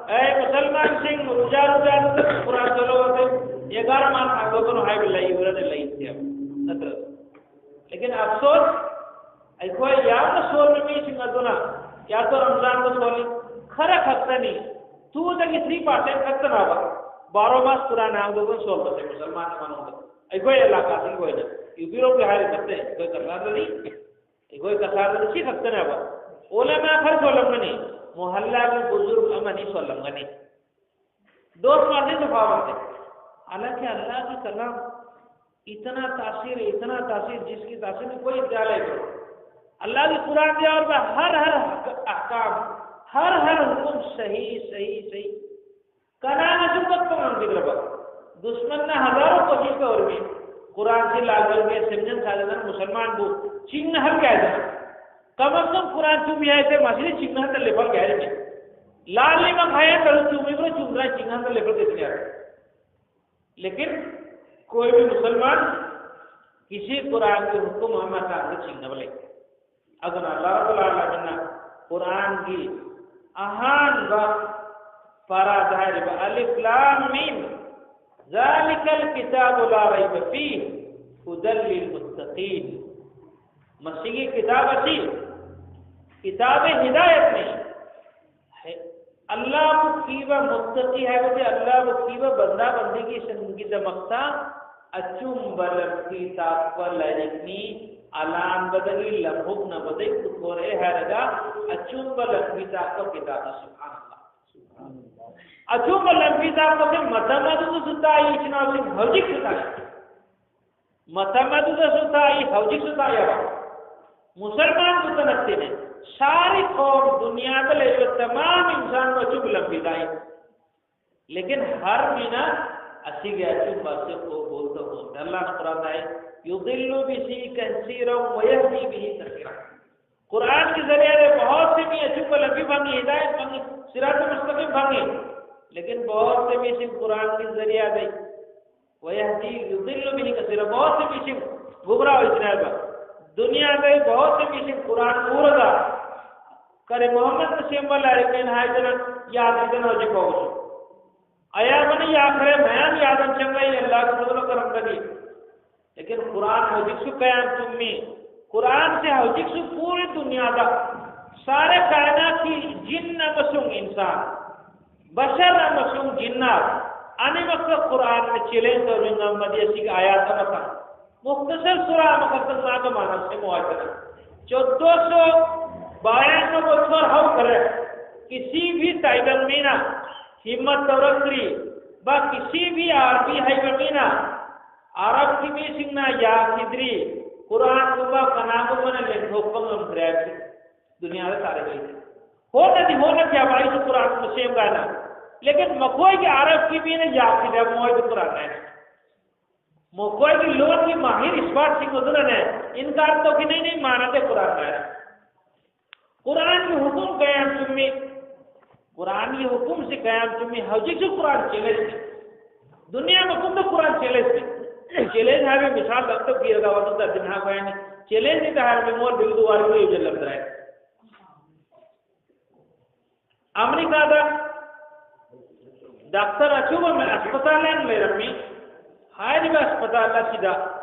ꯑꯦ, ꯃꯨꯁꯜꯃꯥꯟꯁꯤꯡ ꯔꯨꯖꯥ, ꯔꯨꯖꯥꯗꯨꯗ ꯀꯨꯔꯥꯟ ꯆꯠꯂꯣ ꯑꯗꯨ ꯑꯦꯒꯥꯔ ꯃꯥ ꯊꯥꯡꯗꯣꯛꯀꯅꯨ ꯍꯥꯏꯕ ꯂꯩꯕ꯭ꯔꯥꯅꯦ? ꯂꯩꯇꯦꯕ, ꯅꯠꯇ꯭ꯔ? ꯂꯦꯀꯤꯟ ꯑꯐꯁꯣꯁ, ꯑꯩꯈꯣꯏ ꯌꯥꯝꯅ ꯁꯣꯟꯕ ꯃꯤꯁꯤꯡ ꯑꯗꯨꯅ ꯀꯌꯥꯗꯣ ꯔꯝꯖꯥꯟꯗ ꯁꯣꯜꯂꯤ? ꯈꯔ ꯈꯛꯇꯅꯤ, two ꯗꯒꯤ three percent ꯈꯛꯇꯅꯕ ꯕꯥꯔꯣ ꯃꯥꯁ ꯀꯨꯔꯥꯟ ꯍꯥꯡꯗꯣꯛꯇꯨꯅ ꯁꯣꯟꯕꯁꯦ ꯃꯨꯁꯜꯃꯥꯟ ꯃꯅꯨꯡꯗ꯫ ꯑꯩꯈꯣꯏ ꯑꯦꯂꯥꯀꯥꯁꯤꯒꯤ ꯑꯣꯏꯅ, ꯌꯨꯕꯤꯔꯣꯝꯒꯤ ꯍꯥꯏꯔꯤꯕ ꯅꯠꯇꯦ, ꯑꯩꯈꯣꯏ ꯀꯁꯥꯔꯗꯗꯤ, ꯑꯩꯈꯣꯏ ꯀꯁꯥꯔꯗꯗꯤ ꯁꯤ ꯈꯛꯇꯅꯦꯕ꯫ ꯎꯂꯃꯥ ꯈꯔ ꯁꯣꯜꯂꯝꯒꯅꯤ, ꯃꯣꯍꯜꯂꯥꯒꯤ ꯕꯨꯖꯨꯔꯒ ꯑꯃꯅꯤ ꯁꯣꯜꯂꯝꯒꯅꯤ꯫ ꯗꯣꯁ ꯃꯥꯁꯦ ꯁꯐꯥꯕ ꯅꯠꯇꯦ꯫ ꯍꯥꯂꯥꯡꯀꯤ ꯑꯜꯂꯥꯍ ꯀꯤ ꯀꯂꯥꯝ ꯏꯇꯅꯥ ꯇꯥꯁꯤꯔ, ꯏꯇꯅꯥ ꯇꯥꯁꯤꯔ, ꯖꯤꯁꯀꯤ ꯇꯥꯁꯤꯔ ꯃꯦ ꯀꯣꯏ ꯏꯟꯇꯤꯍꯥ ꯅꯍꯤ ꯍꯣ. ꯑꯜꯂꯥꯍ ꯀꯤ ꯀꯨꯔꯥꯟ ꯀꯦ ꯎꯄꯔ ꯍꯔ, ꯍꯔ ꯑꯍ-، ꯑꯍ-، ꯑꯍ-، ꯍꯔ ꯍꯔ ꯍꯨꯀꯨꯝ ꯁꯍꯤ, ꯁꯍꯤ, ꯁꯍꯤ. ꯀꯅꯥꯅꯁꯨ ꯀꯛꯄ ꯉꯝꯈꯤꯗ꯭ꯔꯕ? ꯗꯨꯁꯃꯟꯅ ꯍꯖꯥꯔꯣ ꯀꯣꯁꯤꯁ ꯇꯧꯔꯤꯃꯤ꯫ ꯀꯨꯔꯥꯟꯁꯤ ꯂꯥꯜꯍꯜꯒꯦ, ꯁꯦꯝꯖꯤꯟ ꯁꯥꯖꯤꯟꯗꯅ ꯃꯨꯁꯜꯃꯥꯟꯕꯨ ꯆꯤꯡꯅꯍꯜꯒꯦ ꯍꯥꯏꯗꯅ꯫ ꯀꯃꯟ ꯀꯨꯔꯥꯟ ꯆꯨꯝꯃꯤ ꯍꯥꯏꯁꯦ ꯃꯁꯤꯗꯤ ꯆꯤꯡꯅꯍꯟꯗ ꯂꯦꯞꯍꯜꯒꯦ ꯍꯥꯏꯔꯤꯃꯤ꯫ ꯂꯥꯜꯂꯤ ꯃꯈꯥꯏ ꯍꯟꯗ꯭ꯔꯁꯨ ꯆꯨꯝꯃꯤꯕ꯭ꯔꯥ ꯆꯨꯝꯗ꯭ꯔꯥ ꯆꯤꯡꯅꯍꯟꯗ ꯂꯦꯞꯍꯜꯒꯦ ꯁꯤꯅꯦ꯫ ꯂꯦꯀꯤꯟ ꯀꯣꯏ ꯚꯤ ꯃꯨꯁꯜꯃꯥꯟ ꯀꯤꯁꯤ ꯀꯨꯔꯥꯟꯒꯤ ꯍꯨꯀꯨꯝ ꯑꯃ ꯃꯇꯥꯡꯗ ꯆꯤꯡꯅꯕ ꯂꯩꯇꯦ꯫ ꯑꯗꯨꯅ ꯑꯜꯂꯥꯍ ꯔꯕꯨꯜ ꯑꯥꯂꯃꯤꯟꯅ ꯀꯨꯔꯥꯟꯒꯤ ꯑꯍꯥꯟꯕ ꯄꯥꯔꯥꯗ ꯍꯥꯏꯔꯤꯕ ꯑꯂꯤꯐ ꯂꯥꯝ ꯃꯤꯝ, ذلك الكتاب لا ريب فيه هدى للمتقين. ꯃꯁꯤꯒꯤ ꯀꯤꯇꯥꯕ ꯑꯁꯤ ꯀꯤꯇꯥꯕꯦ ꯍꯤꯗꯥꯌꯠꯅꯤ꯫ ꯑꯜꯂꯥꯍꯕꯨ ꯀꯤꯕ ꯃꯨꯠꯇꯀꯤ ꯍꯥꯏꯕꯗꯤ ꯑꯜꯂꯥꯍꯕꯨ ꯀꯤꯕ ꯕꯟꯗꯥ ꯕꯟꯗꯤꯒꯤꯁꯤꯡꯒꯤꯗꯃꯛꯇ ꯑꯆꯨꯝꯕ ꯂꯝꯕꯤ ꯇꯥꯛꯄ ꯂꯥꯏꯔꯤꯛꯅꯤ꯫ ꯑꯂꯥꯟꯕꯗꯒꯤ ꯂꯝꯍꯨꯛꯅꯕꯗꯒꯤ ꯄꯨꯊꯣꯔꯛꯑꯦ ꯍꯥꯏꯔꯒ ꯑꯆꯨꯝꯕ ꯂꯝꯕꯤ ꯇꯥꯛꯄ ꯀꯤꯇꯥꯕ꯫ ꯁꯨꯕꯍꯥꯅꯜꯂꯥꯍ꯫ ꯑꯆꯨꯝꯕ ꯂꯝꯕꯤ ꯇꯥꯛꯄꯁꯦ ꯃꯇꯝ ꯑꯗꯨꯗꯁꯨ ꯇꯥꯛꯏ, ꯏꯆꯤꯟ ꯏꯅꯥꯎꯁꯤꯡ, ꯍꯧꯖꯤꯛꯁꯨ ꯇꯥꯛꯏ꯫ ꯃꯇꯝ ꯑꯗꯨꯗꯁꯨ ꯇꯥꯛꯏ, ꯍꯧꯖꯤꯛꯁꯨ ꯇꯥꯛꯑꯦꯕ꯫ ꯃꯨꯁꯜꯃꯥꯟ ꯈꯛꯇ ꯅꯠꯇꯦꯅꯦ, ꯁꯥꯔꯤ ꯈꯣꯝ ꯗꯨꯅꯤꯌꯥꯗ ꯂꯩꯔꯤꯕ ꯇꯃꯥꯝ ꯏꯟꯁꯥꯟꯕꯨ ꯑꯆꯨꯝꯕ ꯂꯝꯕꯤ ꯇꯥꯛꯏ꯫ ꯂꯦꯀꯤꯟ ꯍꯔ ꯃꯤꯅ ꯑꯁꯤꯒꯤ ꯑꯆꯨꯝꯕ ꯑꯁꯤ ꯀꯣꯕꯨꯜ ꯇꯧꯕ ꯉꯝꯗꯦ꯫ ꯑꯜꯂꯥꯍꯅ ꯀꯨꯔꯥꯟꯗ ꯍꯥꯏ, "ꯌꯨꯗꯤꯜꯂꯨ ꯕꯤꯍꯤ ꯀꯁꯤꯔꯝ ꯋꯌꯍꯗꯤ ꯕꯤꯍꯤ ꯀꯁꯤꯔꯥ"꯫ ꯀꯨꯔꯥꯟꯒꯤ ꯖꯔꯤꯌꯥꯗ ꯕꯍꯨꯠ ꯁꯤ ꯃꯤ ꯑꯆꯨꯝꯕ ꯂꯝꯕꯤ ꯐꯪꯉꯤ, ꯍꯤꯗꯥꯌꯠ ꯐꯪꯉꯤ, ꯁꯤꯔꯥꯇꯨꯜ ꯃꯨꯁꯇꯀꯤꯝ ꯐꯪꯉꯤ꯫ ꯂꯦꯀꯤꯟ ꯕꯍꯨꯠ ꯁꯤ ꯃꯤꯁꯤꯡ ꯀꯨꯔꯥꯟꯒꯤ ꯖꯔꯤꯌꯥꯗ ꯋꯌꯍꯗꯤ ꯌꯨꯗꯤꯜꯂꯨ ꯕꯤꯍꯤ ꯀꯁꯤꯔꯥ, ꯕꯍꯨꯠ ꯁꯤ ꯃꯤꯁꯤꯡ ꯒꯨꯝꯔꯥ ꯑꯣꯏꯁꯤꯅꯦꯕ꯫ ꯗꯨꯅꯤꯌꯥꯗ ꯕꯍꯨꯠ ꯁꯤ ꯃꯤꯁꯤꯡ ꯀꯨꯔꯥꯟ ꯎꯔꯒ ꯀꯔꯤ ꯃꯨꯍꯝꯃꯗꯅ ꯁꯦꯝꯕ ꯂꯥꯏꯔꯤꯛꯅꯦꯅ ꯍꯥꯏꯗꯅ ꯌꯥꯗ꯭ꯔꯤꯗꯅ ꯍꯧꯖꯤꯛ ꯐꯥꯎꯕꯁꯨ꯫ ꯑꯌꯥꯝꯕꯅ ꯌꯥꯈ꯭ꯔꯦ, ꯃꯌꯥꯝ ꯌꯥꯗꯅ ꯆꯪꯂꯛꯏ ꯑꯜꯂꯥꯍꯒꯤ ꯐꯖꯂ ꯀꯔꯝꯗꯒꯤ꯫ ꯂꯦꯀꯤꯟ ꯀꯨꯔꯥꯟ ꯍꯧꯖꯤꯛꯁꯨ ꯀꯌꯥꯝ ꯆꯨꯝꯃꯤ? ꯀꯨꯔꯥꯟꯁꯦ ꯍꯧꯖꯤꯛꯁꯨ ꯄꯨꯔꯤ ꯗꯨꯅꯤꯌꯥꯗ ꯁꯥꯔꯦ ꯀꯥꯏꯅꯥꯠꯀꯤ ꯖꯤꯟ ꯑꯃꯁꯨꯡ ꯏꯟꯁꯥꯟ, ꯕꯁꯔ ꯑꯃꯁꯨꯡ ꯖꯤꯟꯅꯥꯠ ꯑꯅꯤꯃꯛꯇ ꯀꯨꯔꯥꯟꯅ ꯆꯦꯂꯦꯟꯖ ꯇꯧꯔꯤ ꯉꯝꯃꯗꯤ ꯑꯁꯤꯒꯤ ꯑꯥꯌꯥꯠ ꯑꯃꯇꯪ, ꯃꯨꯈꯇꯁꯔ ꯁꯨꯔꯥ ꯑꯃꯈꯛꯇꯪ ꯃꯥꯒ ꯃꯥꯟꯅ ꯁꯦꯝꯃꯨ ꯍꯥꯏꯗꯅ꯫ ꯆꯣꯗꯣꯁꯣ ꯕꯥꯌꯥꯟꯅ ꯕꯣꯊꯣꯔ ꯍꯧꯈꯔꯦ꯫ ꯀꯤꯁꯤ ꯚꯤ ꯇꯥꯏꯕꯪ ꯃꯤꯅ ꯍꯤꯝꯃꯠ ꯇꯧꯔꯛꯇ꯭ꯔꯤ, ꯕꯥ ꯀꯤꯁꯤ ꯚꯤ ꯑꯥꯔꯕꯤ ꯍꯩꯕ ꯃꯤꯅ, ꯑꯔꯕꯀꯤ ꯃꯤꯁꯤꯡꯅ ꯌꯥꯈꯤꯗ꯭ꯔꯤ, ꯀꯨꯔꯥꯟꯒꯨꯝꯕ ꯀꯅꯥꯒꯨꯝꯕꯅ ꯂꯦꯡꯊꯣꯛꯄ ꯉꯝꯈ꯭ꯔꯦ ꯍꯥꯏꯕꯁꯤ ꯗꯨꯅꯤꯌꯥꯗ ꯇꯥꯔꯛꯂꯤ꯫ ꯍꯣꯠꯅꯗꯤ ꯍꯣꯠꯅꯈꯤ ꯍꯥꯏꯕ ꯑꯩꯁꯨ ꯀꯨꯔꯥꯟꯒꯨꯝꯕ ꯁꯦꯝ ꯀꯥꯏꯅ, ꯂꯦꯀꯤꯟ ꯃꯈꯣꯏꯒꯤ ꯑꯔꯕꯀꯤ ꯃꯤꯅ ꯌꯥꯈꯤꯗꯦ ꯍꯥꯏꯕ ꯃꯣꯏꯗꯤ ꯀꯨꯔꯥꯟ ꯍꯥꯏ꯫ ꯃꯈꯣꯏꯒꯤ ꯂꯣꯟꯒꯤ ꯃꯥꯍꯤꯔ ꯑꯦꯛꯁꯄꯔꯠꯁꯤꯡ ꯑꯗꯨꯅꯅꯦ ꯏꯟꯀꯥꯔ ꯇꯧꯈꯤꯅꯩꯅꯦ, ꯃꯥꯟꯅꯗꯦ ꯀꯨꯔꯥꯟ ꯍꯥꯏꯔ꯫ ꯀꯨꯔꯥꯟꯒꯤ ꯍꯨꯀꯨꯝ ꯀꯌꯥꯝ ꯆꯨꯝꯃꯤ? ꯀꯨꯔꯥꯟꯒꯤ ꯍꯨꯀꯨꯝꯁꯤ ꯀꯌꯥꯝ ꯆꯨꯝꯃꯤ? ꯍꯧꯖꯤꯛꯁꯨ ꯀꯨꯔꯥꯟ ꯆꯦꯂꯦꯟꯖꯅꯤ꯫ ꯗꯨꯅꯤꯌꯥ ꯃꯄꯨꯝꯗ ꯀꯨꯔꯥꯟ ꯆꯦꯂꯦꯟꯖꯅꯤ꯫ ꯆꯦꯂꯦꯟꯖ ꯍꯥꯏꯕ ꯃꯤꯁꯥꯜꯗ ꯑꯝꯇ ꯄꯤꯔꯒ ꯋꯥꯗꯨ ꯇꯥꯁꯤꯟ ꯍꯥꯏꯕ ꯍꯥꯏꯅꯤ꯫ ꯆꯦꯂꯦꯟꯖꯅꯤꯗ ꯍꯥꯏꯔꯕꯗꯤ ꯃꯣꯏ ꯕꯤꯜꯗꯨ ꯋꯥꯔꯤ ꯌꯧꯁꯤꯜꯂꯝꯗ꯭ꯔꯦ꯫ ꯑꯃꯦꯔꯤꯀꯥꯗ ꯗꯥꯛꯇꯔ ꯑꯆꯧꯕ ꯑꯃ ꯑꯁꯄꯇꯥꯜ ꯑꯃ ꯂꯩꯔꯝꯃꯤ꯫ ꯍꯥꯏꯔꯤꯕ ꯑꯁꯄꯇꯥꯜ ꯑꯁꯤꯗ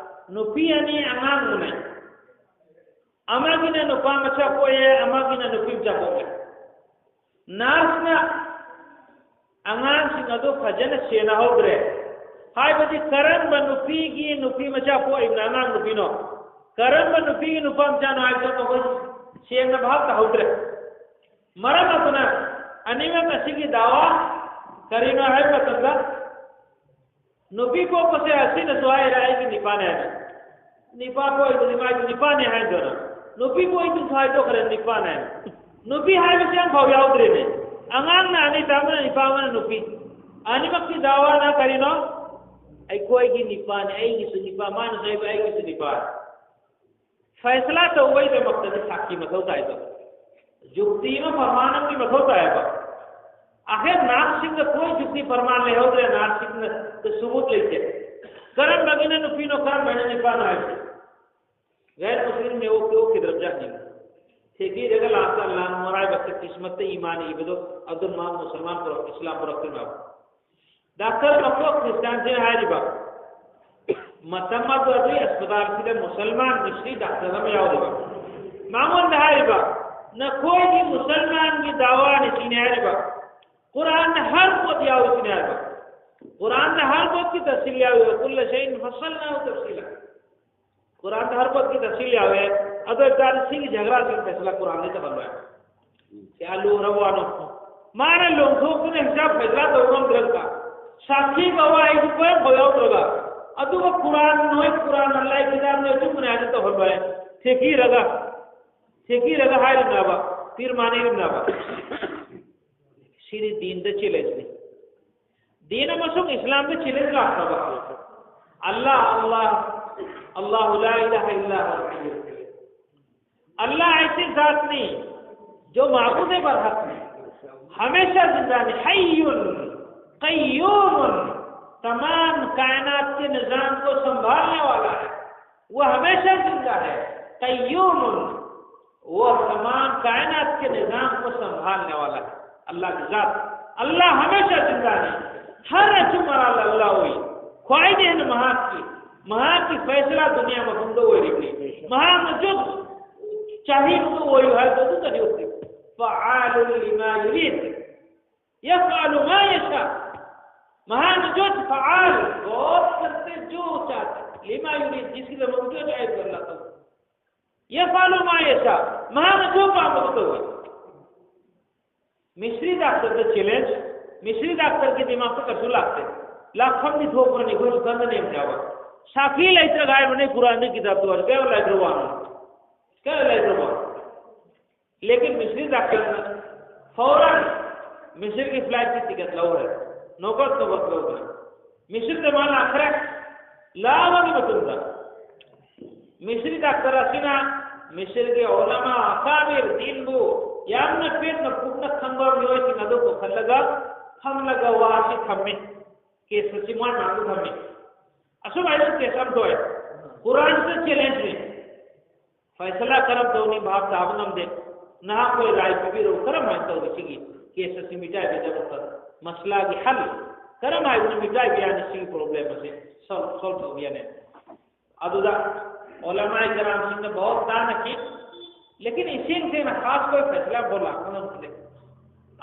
ꯅꯨꯄꯤ ꯑꯅꯤ ꯑꯉꯥꯡ ꯎꯅꯩ꯫ ꯑꯃꯒꯤꯅ ꯅꯨꯄꯥ ꯃꯆꯥ ꯄꯣꯛꯑꯦ, ꯑꯃꯒꯤꯅ ꯅꯨꯄꯤ ꯃꯆꯥ ꯄꯣꯛꯑꯦ꯫ ꯅꯔꯁꯅ ꯑꯉꯥꯡꯁꯤꯡ ꯑꯗꯨ ꯐꯖꯅ ꯁꯦꯟꯅꯍꯧꯗ꯭ꯔꯦ꯫ ꯍꯥꯏꯕꯗꯤ ꯀꯔꯝꯕ ꯅꯨꯄꯤꯒꯤ ꯅꯨꯄꯤ ꯃꯆꯥ ꯄꯣꯛꯏꯕꯅꯣ, ꯑꯉꯥꯡ ꯅꯨꯄꯤꯅꯣ, ꯀꯔꯝꯕ ꯅꯨꯄꯤꯒꯤ ꯅꯨꯄꯥ ꯃꯆꯥꯅꯣ ꯍꯥꯏꯕꯗꯣ ꯃꯈꯣꯏ ꯁꯦꯡꯅ ꯚꯥꯞ ꯇꯥꯍꯧꯗ꯭ꯔꯦ꯫ ꯃꯔꯝ ꯑꯗꯨꯅ ꯑꯅꯤꯃꯛ ꯑꯁꯤꯒꯤ ꯗꯥꯋꯥ ꯀꯔꯤꯅꯣ ꯍꯥꯏꯕ ꯃꯇꯝꯗ, ꯅꯨꯄꯤ ꯄꯣꯛꯄꯁꯦ ꯑꯁꯤꯅꯁꯨ ꯍꯥꯏꯔꯦ, "ꯑꯩꯒꯤ ꯅꯤꯄꯥꯅꯦ" ꯍꯥꯏꯅ꯫ ꯅꯤꯄꯥ ꯄꯣꯛꯏꯕꯗꯤ ꯃꯥꯒꯤ ꯅꯤꯄꯥꯅꯦ ꯍꯥꯏꯗꯣꯏꯔꯥ? ꯅꯨꯄꯤ ꯄꯣꯛꯏꯗꯨꯁꯨ ꯍꯥꯏꯗꯣꯛꯈ꯭ꯔꯦ, ꯅꯤꯄꯥꯅꯦ ꯍꯥꯏꯅ꯫ ꯅꯨꯄꯤ ꯍꯥꯏꯕꯁꯤ ꯑꯃꯐꯥꯎ ꯌꯥꯎꯗ꯭ꯔꯦꯅꯦ꯫ ꯑꯉꯥꯡꯅ ꯑꯅꯤ ꯇꯥꯕꯅ ꯅꯤꯄꯥ ꯑꯃꯅ ꯅꯨꯄꯤ꯫ ꯑꯅꯤꯃꯛꯀꯤ ꯗꯥꯋꯥꯅ ꯀꯔꯤꯅꯣ? "ꯑꯩꯈꯣꯏꯒꯤ ꯅꯤꯄꯥꯅꯦ, ꯑꯩꯒꯤꯁꯨ ꯅꯤꯄꯥ", ꯃꯥꯅꯁꯨ ꯍꯥꯏꯕ, "ꯑꯩꯒꯤꯁꯨ ꯅꯤꯄꯥ"꯫ ꯐꯩꯁꯂꯥ ꯇꯧꯕꯒꯤꯗꯃꯛꯇꯗꯤ ꯁꯥꯈꯤ ꯃꯊꯧ ꯇꯥꯏꯗꯣ꯫ ꯖꯨꯛꯇꯤ ꯑꯃ, ꯄ꯭ꯔꯃꯥꯟ ꯑꯃꯗꯤ ꯃꯊꯧ ꯇꯥꯏꯌꯦꯕ꯫ ꯑꯈꯦ ꯅꯥꯔꯁꯁꯤꯡꯗ ꯀꯣꯏ ꯖꯨꯛꯇꯤ ꯄ꯭ꯔꯃꯥꯟ ꯂꯩꯍꯧꯗ꯭ꯔꯦ, ꯅꯥꯔꯁꯁꯤꯡꯗ ꯁꯨꯕꯨꯠ ꯂꯩꯇꯦ꯫ ꯀꯔꯝꯕꯒꯤꯅ ꯅꯨꯄꯤꯅꯣ, ꯀꯔꯝꯕꯅ ꯅꯨꯄꯥꯅꯣ ꯍꯥꯏꯕꯁꯦ꯫ ꯒꯩꯔ ꯃꯨꯁꯂꯤꯝ ꯅꯦꯠꯋꯥꯛꯇꯤ ꯑꯣꯛꯈꯤꯗ꯭ꯔꯕꯖꯥꯠꯅꯤ꯫ ꯊꯦꯀꯤꯔꯒ ꯂꯥꯁꯇ ꯑꯜꯂꯥꯍꯅ ꯃꯔꯥꯏꯕꯛꯇ ꯀꯤꯁꯃꯠꯇ ꯏꯃꯥꯟ ꯏꯕꯗꯣ ꯑꯗꯨꯝ ꯃꯥ ꯃꯨꯁꯜꯃꯥꯟ ꯄꯨꯔꯛ-, ꯏꯁꯂꯥꯝ ꯄꯨꯔꯛꯇꯣꯏꯅꯦꯕ꯫ ꯗꯥꯛꯇꯔ ꯃꯀꯣꯛ ꯈ꯭ꯔꯤꯁꯇꯥꯟꯁꯤꯅ ꯍꯥꯏꯔꯤꯕ, ꯃꯇꯝ ꯑꯗꯨ ꯑꯗꯨꯒꯤ ꯑꯁꯄꯇꯥꯜꯁꯤꯗ ꯃꯨꯁꯜꯃꯥꯟ ꯃꯤꯁ꯭ꯔꯤ ꯗꯥꯛꯇꯔ ꯑꯃ ꯌꯥꯎꯔꯤꯕ꯫ ꯃꯉꯣꯟꯗ ꯍꯥꯏꯔꯤꯕ, "ꯅꯈꯣꯏꯒꯤ ꯃꯨꯁꯜꯃꯥꯟꯒꯤ ꯗꯥꯋꯥꯅꯤ ꯁꯤꯅꯤ" ꯍꯥꯏꯔꯤꯕ꯫ ꯀꯨꯔꯥꯟꯗ ꯍꯔ ꯄꯣꯠ ꯌꯥꯎꯔꯤꯁꯤꯅꯤ ꯍꯥꯏꯕ꯫ ꯀꯨꯔꯥꯟꯗ ꯍꯔ ꯄꯣꯠꯀꯤ ꯇꯐꯁꯤꯜ ꯌꯥꯎꯔꯤꯕ꯫ "ꯀꯨꯜꯂ ꯁꯩꯏꯟ ꯐꯁꯜꯅꯥꯍꯨ ꯇꯐꯁꯤꯂꯥ"꯫ ꯀꯨꯔꯥꯟꯗ ꯍꯔ ꯄꯣꯠꯀꯤ ꯇꯐꯁꯤꯜ ꯌꯥꯎꯋꯦ꯫ ꯑꯗꯨ ꯑꯣꯏꯇꯥꯔꯗꯤ ꯁꯤꯒꯤ ꯖꯒꯔꯥꯁꯤꯒꯤ ꯐꯩꯁꯂꯥ ꯀꯨꯔꯥꯟꯗ ꯇꯧꯍꯜꯂꯣꯏ꯫ ꯀꯌꯥ ꯂꯨꯔꯕ ꯋꯥꯅꯣ꯫ ꯃꯥꯅ ꯂꯣꯡꯊꯣꯛꯇꯨꯅ ꯍꯤꯁꯥꯕ ꯐꯩꯁꯂꯥ ꯇꯧꯕ ꯉꯝꯗ꯭ꯔꯒ, ꯁꯥꯈꯤ ꯒꯋꯥꯍꯤꯁꯨ ꯀꯔꯤꯝꯐꯥꯎ ꯌꯥꯎꯗ꯭ꯔꯒ, ꯑꯗꯨꯒ ꯀꯨꯔꯥꯟ ꯅꯣꯏ, ꯀꯨꯔꯥꯟ ꯑꯜꯂꯥꯍ ꯀꯤꯇꯥꯕꯅꯤ ꯑꯆꯨꯝꯕꯅꯤ ꯍꯥꯏꯅ ꯇꯧꯍꯜꯂꯣꯏ꯫ ꯊꯦꯀꯤꯔꯒ, ꯊꯦꯀꯤꯔꯒ ꯍꯥꯏꯔꯤꯕꯅꯦꯕ, ꯄꯤꯔ ꯃꯥꯟꯅꯔꯤꯕꯅꯦꯕ꯫ ꯁꯤꯗꯤ ꯗꯤꯟꯗ ꯆꯦꯂꯦꯟꯖꯅꯤ꯫ ꯗꯤꯟ ꯑꯃꯁꯨꯡ ꯏꯁꯂꯥꯝꯗ ꯆꯦꯂꯦꯟꯖ ꯂꯥꯛꯈ꯭ꯔꯕ꯫ ꯑꯜꯂꯥꯍ, ꯑꯜꯂꯥꯍ, ꯑꯜꯂꯥꯍꯨ ꯂꯥ ꯏꯂꯥꯍ ꯏꯜꯂꯥ ꯍꯨꯋꯜ ꯍꯩꯌꯨꯜ ꯀꯌꯨꯝ꯫ अल्लाह ऐसी जात नहीं जो माबूद बरहक नहीं, हमेशा जिंदा नहीं, हय्युन कय्यूमुन, तमाम कायनात के निजाम को संभालने वाला है, वो हमेशा जिंदा है, कय्यूमुन, वो तमाम कायनात के निजाम को संभालने वाला है। अल्लाह की जात, अल्लाह हमेशा जिंदा है। हर अचुमराल अल्लाह हुई, ख्वाहिद है महाज की, महाज की फैसला दुनिया में बंदो हुई रही। महाज जो ꯆꯥꯍꯤꯡꯗꯨ ꯑꯣꯏꯌꯨ ꯍꯥꯏꯕꯗꯨ ꯑꯗꯨꯗꯅꯤ ꯑꯣꯏꯗꯣꯏ꯫ فعال لما يريد يفعل ما يشاء꯫ ꯃꯍꯥꯛꯅ ꯖꯣꯠ ꯐꯥꯜ ꯒꯣꯠ ꯀꯔꯇꯦ ꯖꯣ ꯆꯥꯍꯇꯦ ꯂꯤꯃꯥ ꯌꯨꯔꯤꯗ ꯖꯤꯁꯀꯤꯗꯃꯛ ꯖꯣ ꯆꯥꯍꯦ ꯀꯔ ꯂꯥꯛꯇ ꯍꯨ ꯌꯐꯥꯂꯨ ꯃꯥ ꯌꯁꯥ꯫ ꯃꯍꯥꯛꯅ ꯖꯣ ꯄꯥꯝꯕꯗꯨ ꯇꯧꯏ꯫ ꯃꯤꯁ꯭ꯔꯤ ꯗꯥꯛꯇꯔꯗ ꯆꯦꯂꯦꯟꯖ꯫ ꯃꯤꯁ꯭ꯔꯤ ꯗꯥꯛꯇꯔꯒꯤ ꯗꯤꯃꯥꯛꯇ ꯀꯩꯁꯨ ꯂꯥꯛꯇꯦ꯫ ꯂꯥꯛꯐꯝꯗꯤ ꯊꯣꯛꯄ꯭ꯔꯅꯤ ꯑꯩꯈꯣꯏ ꯏꯊꯟꯗꯅꯦ ꯌꯥꯕ꯫ ꯁꯥꯈꯤ ꯂꯩꯇ꯭ꯔꯒ ꯍꯥꯏꯕꯅꯤ ꯀꯨꯔꯥꯟꯒꯤ ꯀꯤꯇꯥꯕꯇ ꯑꯣꯏꯔ ꯀꯌꯥ ꯂꯩꯈ꯭ꯔꯕ ꯋꯥꯅꯣ? ꯀꯌꯥ ꯂꯩꯈ꯭ꯔꯕ? ꯂꯦꯀꯤꯟ ꯃꯤꯁ꯭ꯔꯤ ꯗꯥꯛꯇꯔꯅ ꯐꯧꯔꯟ ꯃꯤꯁ꯭ꯔꯤꯒꯤ ꯐ꯭ꯂꯥꯏꯠꯀꯤ ꯇꯤꯀꯦꯠ ꯂꯧꯔꯦ꯫ ꯅꯣꯀꯠ ꯅꯣꯀꯠ ꯂꯧꯗꯅ ꯃꯤꯁ꯭ꯔꯤꯗ ꯃꯥ ꯂꯥꯛꯈ꯭ꯔꯦ꯫ ꯂꯥꯛꯑꯕꯒꯤ ꯃꯇꯨꯡꯗ ꯃꯤꯁ꯭ꯔꯤ ꯗꯥꯛꯇꯔ ꯑꯁꯤꯅ ꯃꯤꯁ꯭ꯔꯤꯒꯤ ꯎꯂꯃꯥ ꯑꯀꯥꯕꯤꯔ ꯗꯤꯟꯕꯨ ꯌꯥꯝꯅ ꯄꯦꯠꯅ ꯀꯨꯞꯅ ꯈꯪꯕ ꯃꯤꯑꯣꯏꯁꯤꯡ ꯑꯗꯨ ꯄꯨꯈꯠꯂꯒ ꯐꯝꯂꯒ ꯋꯥ ꯑꯁꯤ ꯊꯝꯃꯤ꯫ ꯀꯦꯁ ꯑꯁꯤ ꯃꯥ ꯉꯥꯡꯕ ꯊꯝꯃꯤ꯫ ꯑꯁꯨꯃꯥꯏꯅ ꯀꯦꯁ ꯑꯃ ꯊꯣꯛꯑꯦ꯫ ꯀꯨꯔꯥꯟꯁꯤꯗ ꯆꯦꯂꯦꯟꯖꯅꯤ꯫ ꯐꯩꯁꯂꯥ ꯀꯔꯝ ꯇꯧꯅꯤ ꯚꯥꯞ ꯇꯥꯕ ꯉꯝꯗꯦ꯫ ꯅꯍꯥꯛꯈꯣꯏ ꯔꯥꯏ ꯄꯤꯕꯤꯔꯛꯎ, ꯀꯔꯝꯍꯥꯏꯅ ꯇꯧꯔꯤ ꯁꯤꯒꯤ ꯀꯦꯁ ꯑꯁꯤ ꯃꯤꯇꯥꯏꯕꯒꯤꯗꯃꯛꯇ ꯃꯁꯂꯥꯒꯤ ꯍꯜ ꯀꯔꯝꯍꯥꯏꯅ ꯃꯤꯇꯥꯏꯕ ꯌꯥꯅꯤ? ꯁꯤꯒꯤ ꯄ꯭ꯔꯣꯕ꯭ꯂꯦꯝ ꯑꯁꯤ ꯁꯣꯜꯕ ꯁꯣꯜꯕ ꯇꯧꯕ ꯌꯥꯅꯤ꯫ ꯑꯗꯨꯗ ꯎꯂꯃꯥꯏ ꯀꯔꯥꯝꯁꯤꯡꯅ ꯕꯍꯨꯠ ꯇꯥꯟꯅꯈꯤ꯫ ꯂꯦꯀꯤꯟ ꯏꯁꯦꯡ ꯁꯦꯡꯅ ꯈꯥꯁ ꯀꯣꯏ ꯐꯩꯁꯂꯥ ꯕꯣ ꯂꯥꯛꯄ ꯉꯝꯈꯤꯗꯦ꯫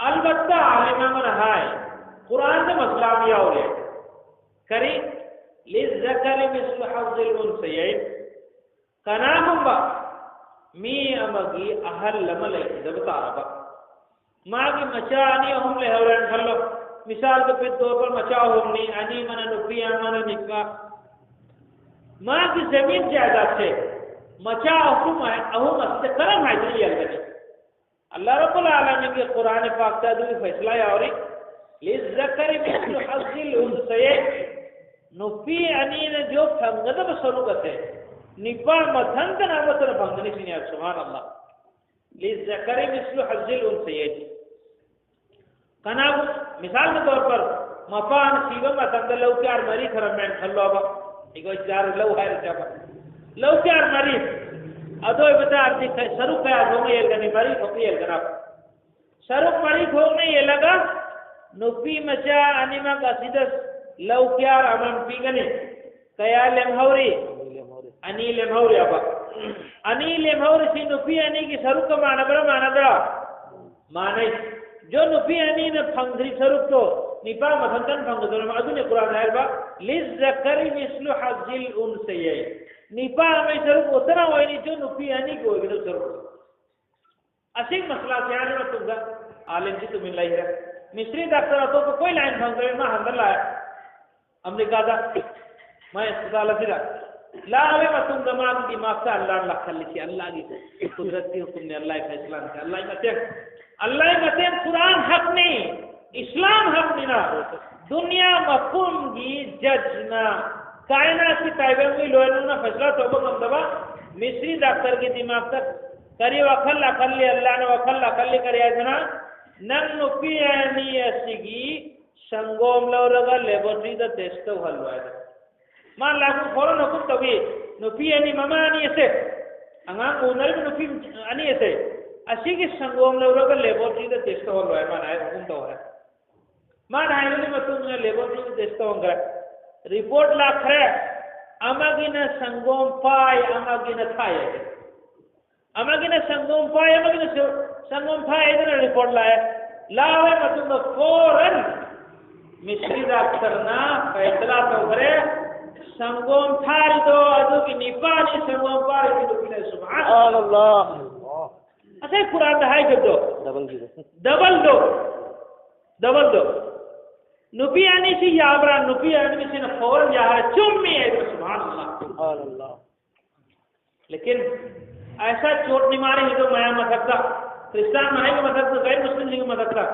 ꯑꯜꯕꯠꯇ ꯑꯥꯂꯤꯝ ꯑꯃꯅ ꯍꯥꯏ, ꯀꯨꯔꯥꯟꯗ ꯃꯁꯂꯥ ꯑꯃ ꯌꯥꯎꯔꯦ꯫ ꯀꯔꯤ? ꯂꯤꯖꯀꯔꯤ ꯃꯤꯁꯂꯨ ꯍꯥꯖꯤꯜ ꯎꯟꯁꯌꯩꯟ꯫ ꯀꯅꯥꯒꯨꯝꯕ ꯃꯤ ꯑꯃꯒꯤ ꯑꯍꯜ ꯑꯃ ꯂꯩꯈꯤꯗꯕ ꯇꯥꯔꯕ, ꯃꯥꯒꯤ ꯃꯆꯥ ꯑꯅꯤ ꯑꯍꯨꯝ ꯂꯩꯍꯧꯔꯦꯅ ꯈꯜꯂꯣ꯫ ꯃꯤꯁꯥꯜꯒꯤ ꯄꯤꯠ ꯇꯧꯔ ꯃꯆꯥ ꯑꯍꯨꯝꯅꯤ, ꯑꯅꯤ ꯑꯃꯅ ꯅꯨꯄꯤ, ꯑꯃꯅ ꯅꯨꯄꯥ꯫ ꯃꯥꯒꯤ ꯖꯃꯤꯟ ꯖꯥꯏꯗꯥꯗꯁꯦ ꯃꯆꯥ ꯑꯍꯨꯝ, ꯑꯍꯨꯝ ꯑꯁꯤꯗ ꯀꯔꯝ ꯍꯥꯏꯗꯅ ꯌꯦꯜꯒꯅꯤ? ꯑꯜꯂꯥꯍ ꯔꯕꯨꯜ ꯑꯥꯂꯃꯤꯟꯒꯤ ꯀꯨꯔꯥꯟ ꯄꯥꯛꯇ ꯑꯗꯨꯒꯤ ꯐꯩꯁꯂꯥ ꯌꯥꯎꯔꯤ꯫ ꯂꯤꯖꯀꯔꯤ ꯃꯤꯁꯂꯨ ꯍꯥꯖꯤꯜ ꯎꯟꯁꯌꯩꯟ꯫ ꯅꯨꯄꯤ ꯑꯅꯤꯅ ꯖꯣ ꯐꯪꯒꯗꯕ ꯁꯔꯨꯛ ꯑꯁꯦ ꯅꯨꯄꯥ ꯃꯊꯟꯇꯅ ꯑꯃꯠꯇꯅ ꯐꯪꯒꯅꯤ ꯁꯤꯅꯤ ꯍꯥꯏꯕ꯫ ꯁꯨꯕꯍꯥꯟ ꯑꯜꯂꯥꯍ꯫ ꯂꯤꯖꯀꯔꯤ ꯃꯤꯁꯂꯨ ꯍꯥꯖꯤꯜ ꯎꯟꯁꯌꯩꯟ꯫ ꯀꯅꯥꯒꯨꯝ-, ꯃꯤꯁꯥꯜꯒꯤ ꯇꯧꯔ ꯄꯔ, ꯃꯄꯥꯅ ꯁꯤꯕ ꯃꯇꯝꯗ ꯂꯧ ꯀꯌꯥꯔ ꯃꯔꯤ ꯊꯔꯝꯃꯦꯅ ꯈꯜꯂꯣꯕ꯫ ꯑꯩꯈꯣꯏ ꯆꯥꯔ ꯂꯧ ꯍꯥꯏꯔꯁꯦꯕ꯫ ꯂꯧ ꯀꯌꯥꯔ ꯃꯔꯤ꯫ ꯑꯗꯨ ꯑꯣꯏꯕ ꯇꯥꯔꯗꯤ ꯀ-, ꯁꯔꯨꯛ ꯀꯌꯥ ꯊꯣꯛꯅ ꯌꯦꯜꯂꯒꯅꯤ? ꯃꯔꯤ ꯊꯣꯛꯅ ꯌꯦꯜꯂꯒꯅꯤ꯫ ꯁꯔꯨꯛ ꯃꯔꯤ ꯊꯣꯛꯅ ꯌꯦꯜꯂꯒ ꯅꯨꯄꯤ ꯃꯆꯥ ꯑꯅꯤꯃꯛ ꯑꯁꯤꯗ ꯂꯧ ꯀꯌꯥꯔ ꯑꯃꯃꯝ ꯄꯤꯒꯅꯤ꯫ ꯀꯌꯥ ꯂꯦꯝꯍꯧꯔꯤ? ꯑꯅꯤ ꯂꯦꯝꯍꯧꯔꯤ ꯍꯥꯏꯕ꯫ ꯑꯅꯤ ꯂꯦꯝꯍꯧꯔꯤꯁꯤ ꯅꯨꯄꯤ ꯑꯅꯤꯒꯤ ꯁꯔꯨꯛꯀ ꯃꯥꯟꯅꯕ꯭ꯔꯥ, ꯃꯥꯟꯅꯗ꯭ꯔꯥ? ꯃꯥꯟꯅꯩ꯫ ꯖꯣ ꯅꯨꯄꯤ ꯑꯅꯤꯅ ꯐꯪꯗ꯭ꯔꯤ ꯁꯔꯨꯛꯇꯣ ꯅꯤꯄꯥ ꯃꯊꯟꯇꯅ ꯐꯪꯒꯗꯧꯔꯕ꯫ ꯑꯗꯨꯅ ꯀꯨꯔꯥꯟ ꯍꯥꯏꯔꯕ, "ꯂꯤꯖꯀꯔꯤ ꯃꯤꯁꯂꯨ ꯍꯖꯤꯜ ꯎꯟꯁꯌꯩ"꯫ ꯅꯤꯄꯥ ꯑꯃꯒꯤ ꯁꯔꯨꯛ ꯎꯠꯇꯅ ꯑꯣꯏꯅꯤ ꯖꯣ ꯅꯨꯄꯤ ꯑꯅꯤꯒꯤ ꯑꯣꯏꯒꯗꯧ ꯁꯔꯨꯛ꯫ ꯑꯁꯤꯒꯤ ꯃꯁꯂꯥꯁꯤ ꯍꯥꯏꯔ ꯃꯇꯨꯡꯗ ꯑꯥꯂꯤꯝꯁꯤ ꯇꯨꯃꯤꯟ ꯂꯩꯈ꯭ꯔꯦ꯫ ꯃꯤꯁꯇ꯭ꯔꯤ ꯗꯥꯛꯇꯔ ꯑꯇꯣꯞꯄ ꯀꯣꯏ ꯂꯥꯏꯟ ꯐꯪꯗ꯭ꯔꯦ, ꯃꯥ ꯍꯟꯗ ꯂꯥꯛꯑꯦ꯫ ꯑꯃꯦꯔꯤꯀꯥꯗ ꯃꯥꯏ ꯍꯣꯁꯄꯤꯇꯥꯜ ꯑꯁꯤꯗ ꯂꯥꯛꯑꯕ ꯃꯇꯨꯡꯗ ꯃꯥꯒꯤ ꯗꯤꯃꯥꯛꯇ ꯑꯜꯂꯥꯍꯅ ꯂꯥꯛꯍꯜꯂꯤꯁꯤ ꯑꯜꯂꯥꯍꯒꯤ ꯀꯨꯗꯔꯠꯀꯤ ꯍꯨꯀꯨꯝꯅꯤ, ꯑꯜꯂꯥꯍꯒꯤ ꯐꯩꯁꯂꯥꯅꯤ, ꯑꯜꯂꯥꯍꯒꯤ ꯃꯇꯦꯡ, ꯑꯜꯂꯥꯍꯒꯤ ꯃꯇꯦꯡ꯫ ꯀꯨꯔꯥꯟ ꯍꯛꯅꯤ, ꯏꯁꯂꯥꯝ ꯍꯛꯅꯤꯅ ꯗꯨꯅꯤꯌꯥ ꯃꯄꯨꯝꯒꯤ ꯖꯖꯅ, ꯀꯥꯏꯅꯥꯠꯀꯤ ꯇꯥꯏꯕꯪꯒꯤ ꯂꯣꯏꯅꯅ ꯐꯩꯁꯂꯥ ꯇꯧꯕ ꯉꯝꯗꯕ ꯃꯤꯁꯇ꯭ꯔꯤ ꯗꯥꯛꯇꯔꯒꯤ ꯗꯤꯃꯥꯛꯇ ꯀꯔꯤ ꯋꯥꯈꯜ ꯂꯥꯈꯜꯂꯤ? ꯑꯜꯂꯥꯍꯅ ꯋꯥꯈꯜ ꯂꯥꯈꯜꯂꯤ ꯀꯔꯤ ꯍꯥꯏꯗꯅ? ꯅꯪ ꯅꯨꯄꯤ ꯑꯅꯤ ꯑꯁꯤꯒꯤ ꯁꯪꯒꯣꯝ ꯂꯧꯔꯒ ꯂꯦꯕꯣꯔꯦꯇꯔꯤꯗ ꯇꯦꯁ ꯇꯧꯍꯜꯂꯣ ꯍꯥꯏꯗꯅ꯫ ꯃꯥ ꯂꯥꯛꯄ ꯐꯣꯔꯟ ꯍꯨꯀꯨꯝ ꯇꯧꯏ, ꯅꯨꯄꯤ ꯑꯅꯤ, ꯃꯃꯥ ꯑꯅꯤ ꯑꯁꯦ, ꯑꯉꯥꯡ ꯎꯅꯔꯤꯕ ꯅꯨꯄꯤ ꯑꯅꯤ ꯑꯁꯦ, ꯑꯁꯤꯒꯤ ꯁꯪꯒꯣꯝ ꯂꯧꯔꯒ ꯂꯦꯕꯣꯔꯦꯇꯔꯤꯗ ꯇꯦꯁ ꯇꯧꯍꯜꯂꯣ ꯍꯥꯏ, ꯃꯥꯅ ꯍꯥꯏ ꯍꯨꯀꯨꯝ ꯇꯧ ꯍꯥꯏ꯫ ꯃꯥꯅ ꯍꯥꯏꯕꯒꯤ ꯃꯇꯨꯡ ꯏꯟꯅ ꯂꯦꯕꯣꯔꯦꯇꯔꯤꯗ ꯇꯦꯁ ꯇꯧꯍꯟꯈ꯭ꯔꯦ꯫ ꯔꯤꯄꯣꯔꯠ ꯂꯥꯛꯈ꯭ꯔꯦ, ꯑꯃꯒꯤꯅ ꯁꯪꯒꯣꯝ ꯄꯥꯏ, ꯑꯃꯒꯤꯅ ꯊꯥꯏ ꯍꯥꯏ꯫ ꯑꯃꯒꯤꯅ ꯁꯪꯒꯣꯝ ꯄꯥꯏ, ꯑꯃꯒꯤꯅ ꯁ-, ꯁꯪꯒꯣꯝ ꯊꯥꯏ ꯍꯥꯏꯗꯅ ꯔꯤꯄꯣꯔꯠ ꯂꯥꯛꯑꯦ꯫ ꯂꯥꯛꯑꯕ ꯃꯇꯨꯡꯗ ꯐꯣꯔꯟ ꯃꯤꯁꯇ꯭ꯔꯤ ꯗꯥꯛꯇꯔꯅ ꯐꯩꯁꯂꯥ ꯇꯧꯈ꯭ꯔꯦ, ꯁꯪꯒꯣꯝ ꯊꯥꯔꯤꯗꯣ ꯑꯗꯨꯒꯤ ꯅꯤꯄꯥꯅꯤ, ꯁꯪꯒꯣꯝ ꯄꯥꯔꯤꯗꯤ ꯅꯨꯄꯤꯅ꯫ ꯁꯨꯕꯍꯥꯅ꯫ ꯁꯨꯕꯍꯥꯅꯜꯂꯥꯍ꯫ ꯉꯁꯥꯏ ꯀꯨꯔꯥꯟꯗ ꯍꯥꯏꯈꯤꯕꯗꯣ, ꯗꯕꯜꯒꯤꯗꯣ꯫ ꯗꯕꯜꯗꯣ, ꯗꯕꯜꯗꯣ꯫ ꯅꯨꯄꯤ ꯑꯅꯤꯁꯤ ꯌꯥꯕ꯭ꯔꯥ? ꯅꯨꯄꯤ ꯑꯅꯤꯁꯤꯅ ꯐꯣꯔꯟ ꯌꯥꯔꯦ, ꯆꯨꯝꯃꯤ ꯍꯥꯏꯕ꯫ ꯁꯨꯕꯍꯥꯅꯜꯂꯥꯍ꯫ ꯁꯨꯕꯍꯥꯅꯜꯂꯥꯍ꯫ ꯂꯦꯀꯤꯟ ꯑꯩꯁꯥ ꯆꯣꯠ ꯅꯤꯃꯥꯔꯤ ꯍꯤꯗꯣ ꯃꯌꯥꯝ ꯃꯊꯛꯇ, ꯈ꯭ꯔꯤꯁꯇꯥꯟ ꯃꯍꯩꯒꯤ ꯃꯊꯛꯇ, ꯀꯩ ꯃꯨꯁꯂꯤꯝꯁꯤꯡꯒꯤ ꯃꯊꯛꯇ꯫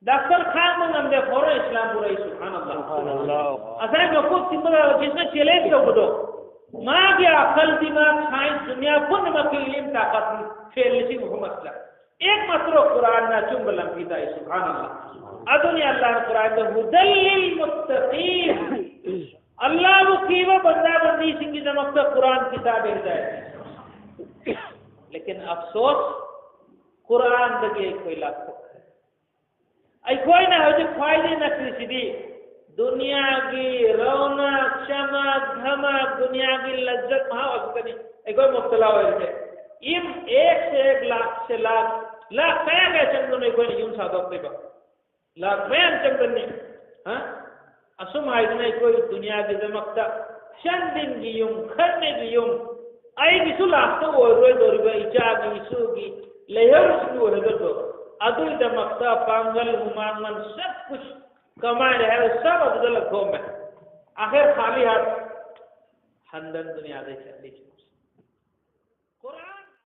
ꯗꯥꯛꯇꯔ ꯈꯥꯡꯕ ꯉꯝꯗꯦ, ꯐꯣꯔꯟ ꯏꯁꯂꯥꯝ ꯄꯨꯔꯛꯏ꯫ ꯁꯨꯕꯍꯥꯅꯜꯂꯥꯍ꯫ ꯁꯨꯕꯍꯥꯅꯜꯂꯥꯍ꯫ ꯉꯁꯥꯏ ꯃꯀꯣꯛ ꯆꯤꯡꯕꯗ ꯖꯤꯁꯅ ꯆꯦꯂꯦꯟꯖ ꯇꯧꯕꯗꯣ, ꯃꯥꯒꯤ ꯑꯀꯜ ꯗꯤꯃꯥꯒ ꯁꯥꯏꯟꯁ ꯗꯨꯅꯤꯌꯥ ꯄꯨꯝꯅꯃꯛꯀꯤ ꯏꯂꯤꯝ ꯇꯥꯀꯠ ꯐꯦꯜ ꯂꯤꯁꯤꯡ ꯑꯍꯨꯝ ꯑꯁꯤꯗ ꯑꯦꯛ ꯃꯥꯇ꯭ꯔꯣ ꯀꯨꯔꯥꯟꯅ ꯑꯆꯨꯝꯕ ꯂꯝꯕꯤ ꯇꯥꯛꯏ꯫ ꯁꯨꯕꯍꯥꯅꯜꯂꯥꯍ꯫ ꯑꯗꯨꯅꯤ ꯑꯜꯂꯥꯍꯅ ꯀꯨꯔꯥꯟꯗ "ꯍꯨꯗꯜ ꯂꯤꯜ ꯃꯨꯠꯇꯀꯤꯟ", ꯑꯜꯂꯥꯍꯕꯨ ꯀꯤꯕ ꯕꯟꯗꯥ ꯕꯟꯗꯤꯁꯤꯡꯒꯤꯗꯃꯛꯇ ꯀꯨꯔꯥꯟ ꯀꯤꯇꯥꯕ ꯍꯤꯗꯥꯌꯠ꯫ ꯂꯦꯀꯤꯟ ꯑꯐꯁꯣꯁ, ꯀꯨꯔꯥꯟꯗꯒꯤ ꯑꯩꯈꯣꯏ ꯂꯥꯞꯊꯣꯛꯈ꯭ꯔꯦ꯫ ꯑꯩꯈꯣꯏꯅ ꯍꯧꯖꯤꯛ ꯈ꯭ꯋꯥꯏꯗꯒꯤ ꯅꯛꯈ꯭ꯔꯤꯁꯤꯗꯤ ꯗꯨꯅꯤꯌꯥꯒꯤ ꯔꯧꯅꯛ, ꯆꯃꯛ, ꯙꯃꯛ, ꯗꯨꯅꯤꯌꯥꯒꯤ ꯂꯖꯠ ꯃꯍꯥꯎ ꯑꯁꯤꯗꯅꯤ꯫ ꯑꯩꯈꯣꯏ ꯃꯨꯕꯇꯂꯥ ꯑꯣꯏꯔꯤꯁꯦ꯫ ꯏꯝ ꯑꯦꯛ ꯁꯦ ꯑꯦꯛ, ꯂꯥꯛ ꯁꯦ ꯂꯥꯛ, ꯂꯥꯛ ꯀꯌꯥ ꯀꯌꯥ ꯆꯪꯗꯅ ꯑꯩꯈꯣꯏꯅ ꯌꯨꯝ ꯁꯥꯗꯣꯛꯇꯣꯏꯕ? ꯂꯥꯛ ꯃꯌꯥꯝ ꯆꯪꯒꯅꯤ꯫ ꯍꯥ? ꯑꯁꯨꯝ ꯍꯥꯏꯗꯅ ꯑꯩꯈꯣꯏ ꯗꯨꯅꯤꯌꯥꯒꯤꯗꯃꯛꯇ ꯁꯟꯗꯤꯟꯒꯤ ꯌꯨꯝ, ꯈꯔꯅꯦꯒꯤ ꯌꯨꯝ, ꯑꯩꯒꯤꯁꯨ ꯂꯥꯁꯇ ꯑꯣꯏꯔꯣꯏꯗꯧꯔꯤꯕ ꯏꯆꯥꯒꯤ, ꯏꯁꯨꯒꯤ, ꯂꯩꯍꯧꯔꯤꯁꯤꯡ ꯑꯣꯏꯔꯒꯁꯨ, ꯑꯗꯨꯒꯤꯗꯃꯛꯇ ꯄꯥꯡꯒꯜ, ꯍꯨꯃꯥꯡ, ꯃꯟ, ꯁꯕ ꯀꯨꯁ ꯀꯃꯥꯏꯅ ꯍꯥꯏꯔ ꯁꯕ ꯑꯗꯨꯗ ꯂꯧꯊꯣꯛꯑꯝꯃꯦ꯫ ꯑꯈꯤꯔ ꯈꯥꯂꯤ ꯍꯥꯠ ꯍꯟꯗꯟ ꯗꯨꯅꯤꯌꯥꯗꯩ ꯆꯠꯂꯤ꯫